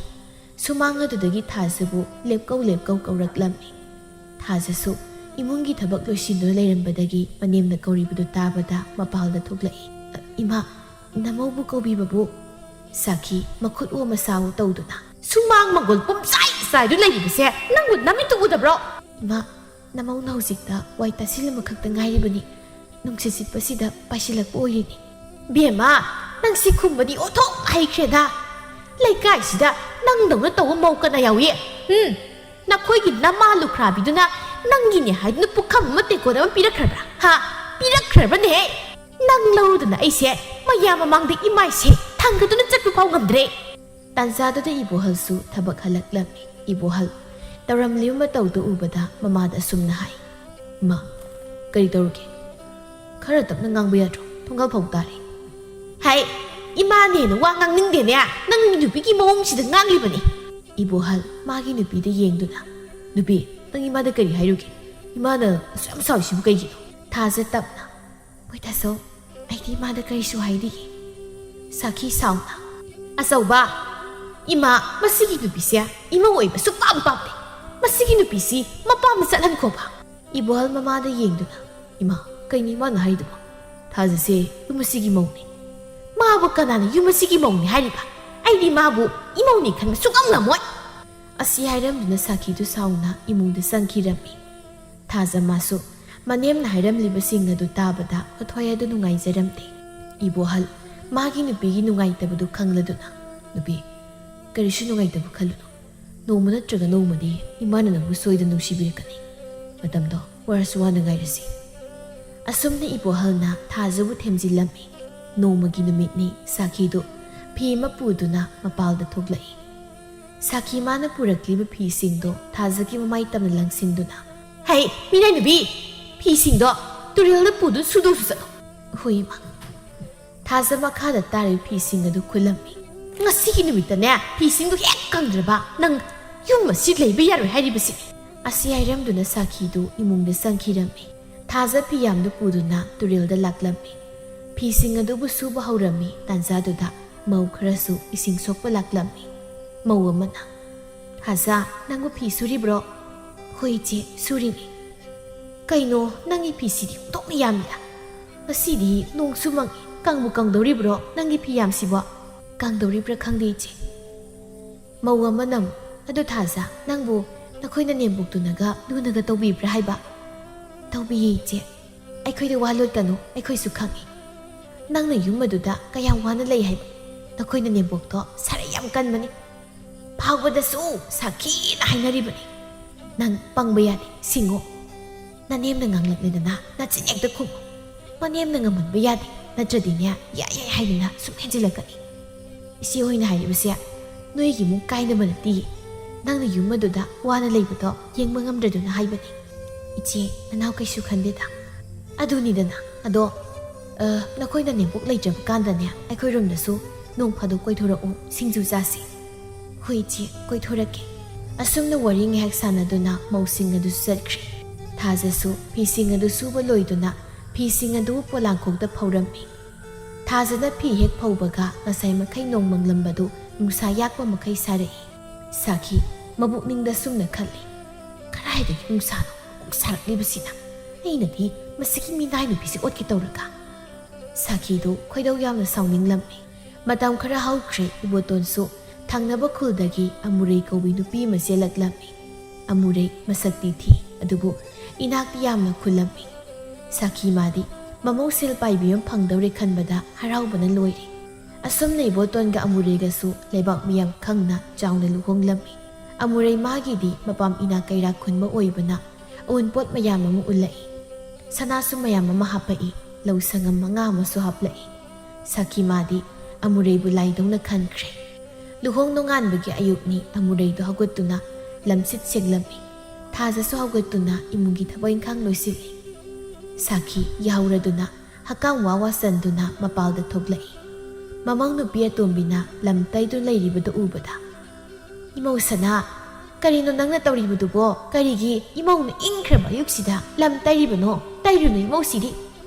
ꯁꯨꯃꯥꯡ ꯑꯗꯨꯗꯒꯤ ꯊꯥꯖꯕꯨ ꯂꯦꯞꯀꯧ ꯂꯦꯞꯀꯧ ꯀꯧꯔꯛꯂꯝꯃꯤ꯫ ꯊꯥꯖꯁꯨ ꯏꯃꯨꯡꯒꯤ ꯊꯕꯛ ꯂꯣꯏꯁꯤꯟꯗꯨꯅ ꯂꯩꯔꯝꯕꯗꯒꯤ ꯃꯅꯦꯝꯅ ꯀꯧꯔꯤꯕꯗꯨ ꯇꯥꯕꯗ ꯃꯄꯥꯜꯗ ꯊꯣꯛꯂꯛꯏ꯫ "ꯏꯃꯥ, ꯅꯃꯧꯕꯨ ꯀꯧꯕꯤꯕꯕꯨ꯫" ꯁꯥꯈꯤ ꯃꯈꯨꯠ ꯑꯣ ꯃꯁꯥ ꯑꯣ ꯇꯧꯗꯨꯅ, "ꯁꯨꯃꯥꯡ ꯃꯪꯒꯣꯜ ꯄꯨꯝꯆꯥꯏ ꯆꯥꯏꯗꯨꯅ ꯂꯩꯔꯤꯕꯁꯦ ꯅꯪꯕꯨ ꯅꯃꯤꯠꯇꯨ ꯎꯗꯕ꯭ꯔꯣ?" "ꯏꯃꯥ, ꯅꯃꯧꯅ ꯍꯧꯖꯤꯛꯇ ꯋꯥꯏ ꯇꯥꯁꯤꯜꯂꯝꯕ ꯈꯛꯇ ꯉꯥꯏꯔꯤꯕꯅꯤ꯫ ꯅꯨꯡꯁꯤꯠ ꯁꯤꯠꯄꯁꯤꯗ ꯄꯥꯏꯁꯤꯜꯂꯛꯄ ꯑꯣꯏꯔꯤꯅꯤ꯫" "ꯕꯦꯝꯃ, ꯅꯪ ꯁꯤ ꯈꯨꯝꯕꯗꯤ ꯑꯣꯟꯊꯣꯛ ꯍꯩꯈ꯭ꯔꯦꯗ꯫ ꯂꯩꯀꯥꯏꯁꯤꯗ ꯅꯪꯗꯧꯅ ꯇꯧꯕ ꯃꯧ ꯀꯅꯥ ꯌꯥꯎꯏ? ꯎꯝ, ꯅꯈꯣꯏꯒꯤ ꯅꯃꯥ ꯂꯨꯈ꯭ꯔꯥꯕꯤꯗꯨꯅ ꯅꯪꯒꯤꯅꯦ ꯍꯥꯏꯗꯨꯅ ꯄꯨꯈꯝ ꯑꯃ ꯇꯦꯡꯀꯣꯠ ꯑꯃ ꯄꯤꯔꯛꯈ꯭ꯔꯕ꯭ꯔꯥ? ꯍꯥ? ꯄꯤꯔꯛꯈ꯭ꯔꯕꯅꯦꯍꯦ? ꯅꯪ ꯂꯧꯔꯨꯗꯅ ꯑꯩꯁꯦ ꯃꯌꯥꯝ ꯃꯃꯥꯡꯗ ꯏꯃꯥꯏꯁꯦ ꯊꯥꯡꯒꯠꯇꯨꯅ ꯆꯠꯄ ꯐꯥꯎ ꯉꯝꯗ꯭ꯔꯦ꯫" ꯇꯥꯟꯖꯥꯗꯨꯗ ꯏꯕꯣꯍꯜꯁꯨ ꯊꯕꯛ ꯍꯜꯂꯛꯂꯝꯃꯤ꯫ ꯏꯕꯣꯍꯜ ꯇꯧꯔꯝꯂꯤꯕ ꯃꯇꯧꯗꯨ ꯎꯕꯗ ꯃꯃꯥꯗ ꯑꯁꯨꯝꯅ ꯍꯥꯏ, ꯏꯃꯥ, ꯀꯔꯤ ꯇꯧꯔꯒꯦ? ꯈꯔ ꯇꯞꯅ ꯉꯥꯡꯕ ꯌꯥꯗ꯭ꯔꯣ? ꯊꯣꯡꯒꯥꯜ ꯐꯥꯎ ꯇꯥꯔꯦ꯫ ꯍꯥꯏ, ꯏꯃꯥꯅꯦꯅ ꯋꯥ ꯉꯥꯡꯅꯤꯡꯗꯦꯅꯦ꯫ ꯅꯪꯒꯤ ꯅꯨꯄꯤꯒꯤ ꯃꯑꯣꯡꯁꯤꯗ ꯉꯥꯡꯂꯤꯕꯅꯤ꯫ ꯏꯕꯣꯍꯜ ꯃꯥꯒꯤ ꯅꯨꯄꯤꯗ ꯌꯦꯡꯗꯨꯅ, "ꯅꯨꯄꯤ, ꯅꯪ ꯏꯃꯥꯗ ꯀꯔꯤ ꯍꯥꯏꯔꯨꯒꯦ? ꯏꯃꯥꯅ ꯑꯁꯨꯛ ꯌꯥꯝ ꯁꯥꯎꯔꯤꯁꯤꯕꯨ ꯀꯩꯒꯤꯅꯣ?" ꯊꯥꯖ ꯇꯞꯅ, "ꯍꯣꯏ ꯇꯥꯆꯧ, ꯑꯩꯗꯤ ꯏꯃꯥꯗ ꯀꯔꯤꯁꯨ ꯍꯥꯏꯗꯤꯌꯦ꯫" ꯁꯥꯈꯤ ꯁꯥꯎꯅ, "ꯑꯆꯧꯕ, ꯏꯃꯥ, ꯃꯁꯤꯒꯤ ꯅꯨꯄꯤꯁꯦ ꯏꯃꯧ ꯑꯣꯏꯕ ꯁꯨꯛꯄꯥꯝ ꯄꯥꯝꯗꯦ꯫ ꯃꯁꯤꯒꯤ ꯅꯨꯄꯤꯁꯤ ꯃꯄꯥꯝꯗ ꯆꯠꯍꯟꯈꯣꯕ꯫" ꯏꯕꯣꯍꯜ ꯃꯃꯥꯗ ꯌꯦꯡꯗꯨꯅ, "ꯏꯃꯥ, ꯀꯩꯅꯣ ꯏꯃꯥꯅ ꯍꯥꯏꯗꯨꯕꯣ? ꯊꯥꯖꯁꯦ ꯌꯨꯝ ꯑꯁꯤꯒꯤ ꯃꯧꯅꯤ꯫ ꯃꯥꯕꯨ ꯀꯅꯥꯅ ꯌꯨꯝ ꯑꯁꯤꯒꯤ ꯃꯧꯅꯤ ꯍꯥꯏꯔꯤꯕ? ꯑꯩꯗꯤ ꯃꯥꯕꯨ ꯏꯃꯧꯅꯤ ꯈꯟꯕ ꯁꯨꯛꯉꯝ ꯉꯝꯃꯣꯏ꯫" ꯑꯁꯤ ꯍꯥꯏꯔꯝꯗꯨꯅ ꯁꯥꯈꯤꯗꯨ ꯁꯥꯎꯅ ꯏꯃꯨꯡꯗ ꯆꯪꯈꯤꯔꯝꯃꯤ꯫ ꯊꯥꯖ ꯃꯥꯁꯨ ꯃꯅꯦꯝꯅ ꯍꯥꯏꯔꯝꯂꯤꯕꯁꯤꯡ ꯑꯗꯨ ꯇꯥꯕꯗ ꯃꯊ꯭ꯋꯥꯏ ꯑꯗꯨ ꯅꯨꯡꯉꯥꯏꯖꯔꯝꯗꯦ꯫ ꯏꯕꯣꯍꯜ ꯃꯥꯒꯤ ꯅꯨꯄꯤꯒꯤ ꯅꯨꯡꯉꯥꯏꯇꯕꯗꯨ ꯈꯪꯂꯗꯨꯅ, "ꯅꯨꯄꯤ, ꯀꯔꯤꯁꯨ ꯅꯨꯡꯉꯥꯏꯇꯕ ꯈꯜꯂꯨꯅꯨ꯫ ꯅꯣꯡꯃ ꯅꯠꯇ꯭ꯔꯒ ꯅꯣꯡꯃꯗꯤ ꯏꯃꯥꯅ ꯅꯪꯕꯨ ꯁꯣꯏꯗꯅ ꯅꯨꯡꯁꯤꯕꯤꯔꯛꯀꯅꯤ꯫ ꯃꯇꯝꯗꯣ ꯋꯥꯔꯁꯨ ꯋꯥꯅ ꯉꯥꯏꯔꯁꯤ꯫" ꯑꯁꯨꯝꯅ ꯏꯕꯣꯍꯜꯅ ꯊꯥꯖꯕꯨ ꯊꯦꯝꯖꯤꯜꯂꯝꯃꯤ꯫ ꯅꯣꯡꯃꯒꯤ ꯅꯨꯃꯤꯠꯅꯤ꯫ ꯁꯥꯈꯤꯗꯨ ꯐꯤ ꯑꯃ ꯄꯨꯗꯨꯅ ꯃꯄꯥꯜꯗ ꯊꯣꯛꯂꯛꯏ꯫ ꯁꯥꯈꯤ ꯃꯥꯅ ꯄꯨꯔꯛꯂꯤꯕ ꯐꯤꯁꯤꯡꯗꯣ ꯊꯥꯖꯒꯤ ꯃꯃꯥꯏ ꯇꯝꯅ ꯂꯪꯁꯤꯟꯗꯨꯅ, "ꯍꯩ, ꯃꯤꯅꯥꯏ ꯅꯨꯄꯤ! ꯐꯤꯁꯤꯡꯗꯣ ꯇꯨꯔꯦꯜꯗ ꯄꯨꯗꯨꯅ ꯁꯨꯗꯣꯛꯁꯨ ꯆꯠꯂꯣ꯫" "ꯍꯣꯏ, ꯏꯃꯥ꯫" ꯊꯥꯖ ꯃꯈꯥꯗ ꯇꯥꯔꯤꯕ ꯐꯤꯁꯤꯡ ꯑꯗꯨ ꯈꯨꯜꯂꯝꯃꯤ꯫ "ꯉꯁꯤꯒꯤ ꯅꯨꯃꯤꯠꯇꯅꯦ, ꯐꯤꯁꯤꯡꯗꯨ ꯍꯦꯛ ꯀꯪꯗ꯭ꯔꯕ ꯅꯪ ꯌꯨꯝ ꯑꯁꯤ ꯂꯩꯕ ꯌꯥꯔꯣꯏ ꯍꯥꯏꯔꯤꯕꯁꯤꯅꯤ꯫" ꯑꯁꯤ ꯍꯥꯏꯔꯝꯗꯨꯅ ꯁꯥꯈꯤꯗꯨ ꯏꯃꯨꯡꯗ ꯆꯪꯈꯤꯔꯝꯃꯤ꯫ ꯊꯥꯖ ꯐꯤꯌꯥꯝꯗꯨ ꯄꯨꯗꯨꯅ ꯇꯨꯔꯦꯜꯗ ꯂꯥꯛꯂꯝꯃꯤ꯫ ꯐꯤꯁꯤꯡ ꯑꯗꯨꯕꯨ ꯁꯨꯕ ꯍꯧꯔꯝꯃꯤ꯫ ꯇꯥꯟꯖꯥꯗꯨꯗ ꯃꯧ ꯈꯔꯁꯨ ꯏꯁꯤꯡ ꯁꯣꯛꯄ ꯂꯥꯛꯂꯝꯃꯤ꯫ ꯃꯧ ꯑꯃꯅ, "ꯊꯥꯖ, ꯅꯪꯕꯨ ꯐꯤ ꯁꯨꯔꯤꯕ꯭ꯔꯣ?" "ꯍꯣꯏ ꯏꯆꯦ, ꯁꯨꯔꯤꯅꯤ꯫" "ꯀꯩꯅꯣ, ꯅꯪꯒꯤ ꯐꯤꯁꯤꯗꯤ ꯑꯣꯟꯊꯣꯛꯅ ꯌꯥꯝꯃꯤꯗ꯫ ꯉꯁꯤꯗꯤ ꯅꯣꯡꯁꯨ ꯃꯪꯉꯤ, ꯀꯪꯕꯨ ꯀꯪꯗꯧꯔꯤꯕ꯭ꯔꯣ ꯅꯪꯒꯤ ꯐꯤꯌꯥꯝꯁꯤꯕꯣ?" "ꯀꯪꯗꯧꯔꯤꯕ꯭ꯔꯥ ꯈꯪꯗꯦ ꯏꯆꯦ꯫" ꯃꯧ ꯑꯃꯅ ꯑꯃꯨꯛ, "ꯑꯗꯨ ꯊꯥꯖ, ꯅꯪꯕꯨ ꯅꯈꯣꯏ ꯅꯅꯦꯝꯕꯣꯛꯇꯨꯅꯒ ꯂꯨꯅꯒ ꯇꯧꯕꯤꯕ꯭ꯔꯥ ꯍꯥꯏꯕ?" "ꯇꯧꯕꯤꯌꯦ ꯏꯆꯦ꯫ ꯑꯩꯈꯣꯏꯗ ꯋꯥ ꯂꯣꯠꯀꯅꯨ, ꯑꯩꯈꯣꯏꯁꯨ ꯈꯪꯏ꯫ ꯅꯪꯅ ꯌꯨꯝ ꯑꯗꯨꯗ ꯀꯌꯥꯝ ꯋꯥꯅ ꯂꯩ ꯍꯥꯏꯕ꯫ ꯅꯈꯣꯏ ꯅꯅꯦꯝꯕꯣꯛꯇꯣ ꯁꯔꯩ ꯌꯥꯝ ꯀꯟꯕꯅꯤ꯫ ꯐꯥꯎꯕꯗꯁꯨ ꯁꯥꯈꯤꯅ ꯍꯥꯏꯅꯔꯤꯕꯅꯤ꯫ ꯅꯪ ꯄꯪꯕ ꯌꯥꯗꯦ, ꯁꯤꯡꯉꯣ꯫ ꯅꯅꯦꯝꯅ ꯉꯥꯡꯂꯛꯂꯦꯗꯅ ꯅꯆꯤꯟ ꯍꯦꯛꯇ ꯈꯨꯝꯃꯨ꯫ ꯃꯅꯦꯝꯅ ꯉꯝꯍꯟꯕ ꯌꯥꯗꯦ, ꯅꯠꯇ꯭ꯔꯗꯤꯅꯦ, ꯌꯥꯏ ꯌꯥꯏ ꯍꯥꯏꯗꯅ ꯁꯨꯝ ꯍꯦꯟꯖꯤꯜꯂꯛꯀꯅꯤ꯫ ꯏꯆꯦ ꯍꯣꯏꯅ ꯍꯥꯏꯔꯤꯕꯁꯦ ꯅꯣꯏꯒꯤ ꯏꯃꯨꯡ ꯀꯥꯏꯅꯕ ꯅꯠꯇꯤꯌꯦ꯫ ꯅꯪꯅ ꯌꯨꯝ ꯑꯗꯨꯗ ꯋꯥꯅ ꯂꯩꯕꯗꯣ ꯌꯦꯡꯕ ꯉꯝꯗ꯭ꯔꯗꯨꯅ ꯍꯥꯏꯕꯅꯤ꯫" "ꯏꯆꯦ, ꯅꯅꯥꯎ ꯀꯩꯁꯨ ꯈꯟꯗꯦꯗ꯫ ꯑꯗꯨꯅꯤꯗꯅ, ꯑꯗꯣ, ꯑ, ꯅꯈꯣꯏꯅ ꯅꯦꯝꯄꯣꯛ ꯂꯩꯇ꯭ꯔꯕ ꯀꯥꯟꯗꯅꯦ, ꯑꯩꯈꯣꯏꯔꯣꯝꯗꯁꯨ ꯅꯣꯡ ꯐꯥꯗꯣꯛ ꯀꯣꯏꯊꯣꯔꯛꯎ, ꯁꯤꯡꯖꯨ ꯆꯥꯁꯤ꯫" "ꯍꯣꯏ ꯏꯆꯦ, ꯀꯣꯏꯊꯣꯔꯛꯀꯦ꯫" ꯑꯁꯨꯝꯅ ꯋꯥꯔꯤ ꯉꯥꯏꯍꯥꯛ ꯁꯥꯟꯅꯗꯨꯅ ꯃꯧꯁꯤꯡ ꯑꯗꯨꯁꯨ ꯆꯠꯈ꯭ꯔꯦ꯫ ꯊꯥꯖꯁꯨ ꯐꯤꯁꯤꯡ ꯑꯗꯨ ꯁꯨꯕ ꯂꯣꯏꯗꯨꯅ ꯐꯤꯁꯤꯡ ꯑꯗꯨ ꯄꯣꯂꯥꯡꯈꯣꯛꯇ ꯐꯧꯔꯝꯃꯤ꯫ ꯊꯥꯖꯅ ꯐꯤ ꯍꯦꯛ ꯐꯧꯕꯒ ꯉꯁꯥꯏ ꯃꯈꯩ ꯅꯣꯡ ꯃꯪꯂꯝꯕꯗꯨ ꯅꯨꯡꯁꯥ ꯌꯥꯛꯄ ꯃꯈꯩ ꯁꯥꯔꯛꯏ꯫ ꯁꯥꯈꯤ ꯃꯕꯨꯛꯅꯤꯡꯗ ꯁꯨꯝꯅ ꯈꯜꯂꯤ, "ꯀꯗꯥꯏꯗꯒꯤ ꯅꯨꯡꯁꯥꯅꯣ? ꯑꯃꯨꯛ ꯁꯥꯔꯛꯂꯤꯕꯁꯤꯅ꯫ ꯑꯩꯅꯗꯤ ꯃꯁꯤꯒꯤ ꯃꯤꯅꯥꯏ ꯅꯨꯄꯤꯁꯦ ꯑꯣꯠꯀꯦ ꯇꯧꯔꯒ꯫" ꯁꯥꯈꯤꯗꯨ ꯈꯣꯏꯗꯧ ꯌꯥꯝꯅ ꯁꯥꯎꯅꯤꯡꯂꯝꯃꯤ꯫ ꯃꯇꯝ ꯈꯔ ꯍꯧꯈ꯭ꯔꯦ, ꯏꯕꯣꯇꯣꯟꯁꯨ ꯊꯪꯅꯕ ꯈꯨꯜꯗꯒꯤ ꯑꯃꯨꯔꯩ ꯀꯧꯕꯤ ꯅꯨꯄꯤ ꯑꯃ ꯆꯦꯜꯂꯛꯂꯝꯃꯤ꯫ ꯑꯃꯨꯔꯩ ꯃꯁꯛꯇꯤ ꯊꯤ, ꯑꯗꯨꯕꯨ ꯏꯅꯥꯛꯇꯤ ꯌꯥꯝꯅ ꯈꯨꯜꯂꯝꯃꯤ꯫ ꯁꯥꯈꯤ ꯃꯥꯗꯤ ꯃꯃꯧ ꯁꯦꯜ ꯄꯥꯏꯕꯤ ꯑꯃ ꯐꯪꯗꯧꯔꯦ ꯈꯟꯕꯗ ꯍꯔꯥꯎꯕꯅ ꯂꯣꯏꯔꯦ꯫ ꯑꯁꯨꯝꯅ ꯏꯕꯣꯇꯣꯟꯒ ꯑꯃꯨꯔꯩꯒꯁꯨ ꯂꯩꯕꯥꯛ ꯃꯤꯌꯥꯝ ꯈꯪꯅ ꯆꯥꯎꯅ ꯂꯨꯍꯣꯡꯂꯝꯃꯤ꯫ ꯑꯃꯨꯔꯩ ꯃꯥꯒꯤꯗꯤ ꯃꯄꯥꯝ ꯏꯅꯥꯛ ꯀꯩꯔꯥꯛ ꯈꯨꯟꯕ ꯑꯣꯏꯕꯅ ꯑꯎꯟꯄꯣꯠ ꯃꯌꯥꯝ ꯑꯃ ꯎꯠꯂꯛꯏ꯫ ꯁꯅꯥꯁꯨ ꯃꯌꯥꯝ ꯑꯃ ꯍꯥꯞꯄꯛꯏ, ꯂꯧ ꯁꯪꯒꯝ ꯃꯉꯥ ꯑꯃꯁꯨ ꯍꯥꯞꯂꯛꯏ꯫ ꯁꯥꯈꯤ ꯃꯥꯗꯤ ꯑꯃꯨꯔꯩꯕꯨ ꯂꯥꯏꯗꯧꯅ ꯈꯟꯈ꯭ꯔꯦ꯫ ꯂꯨꯍꯣꯡ ꯅꯣꯡꯉꯥꯟꯕꯒꯤ ꯑꯌꯨꯛꯅꯤ, ꯑꯃꯨꯔꯩꯗꯨ ꯍꯧꯒꯠꯇꯨꯅ ꯂꯝꯁꯤꯠ ꯁꯦꯡꯂꯝꯃꯤ꯫ ꯊꯥꯖꯁꯨ ꯍꯧꯒꯠꯇꯨꯅ ꯏꯃꯨꯡꯒꯤ ꯊꯕꯛ ꯏꯪꯈꯥꯡ ꯂꯣꯏꯁꯤꯜꯂꯤ꯫ ꯁꯥꯈꯤ ꯌꯥꯍꯧꯔꯗꯨꯅ ꯍꯀꯥꯝ ꯋꯥ ꯋꯥ ꯆꯟꯗꯨꯅ ꯃꯄꯥꯜꯗ ꯊꯣꯛꯂꯛꯏ꯫ ꯃꯃꯧ ꯅꯨꯄꯤ ꯑꯇꯣꯝꯕꯤꯅ ꯂꯝ ꯇꯩꯗꯨꯅ ꯂꯩꯔꯤꯕꯗꯨ ꯎꯕꯗ, "ꯏꯃꯧ ꯁꯅꯥ, ꯀꯔꯤꯅꯣ ꯅꯪꯅ ꯇꯧꯔꯤꯕꯗꯨꯕꯣ? ꯀꯔꯤꯒꯤ ꯏꯃꯧꯅ ꯏꯪꯈ꯭ꯔꯕ ꯑꯌꯨꯛꯁꯤꯗ ꯂꯝ ꯇꯩꯔꯤꯕꯅꯣ? ꯇꯩꯔꯨꯅꯨ ꯏꯃꯧꯁꯤꯗꯤ꯫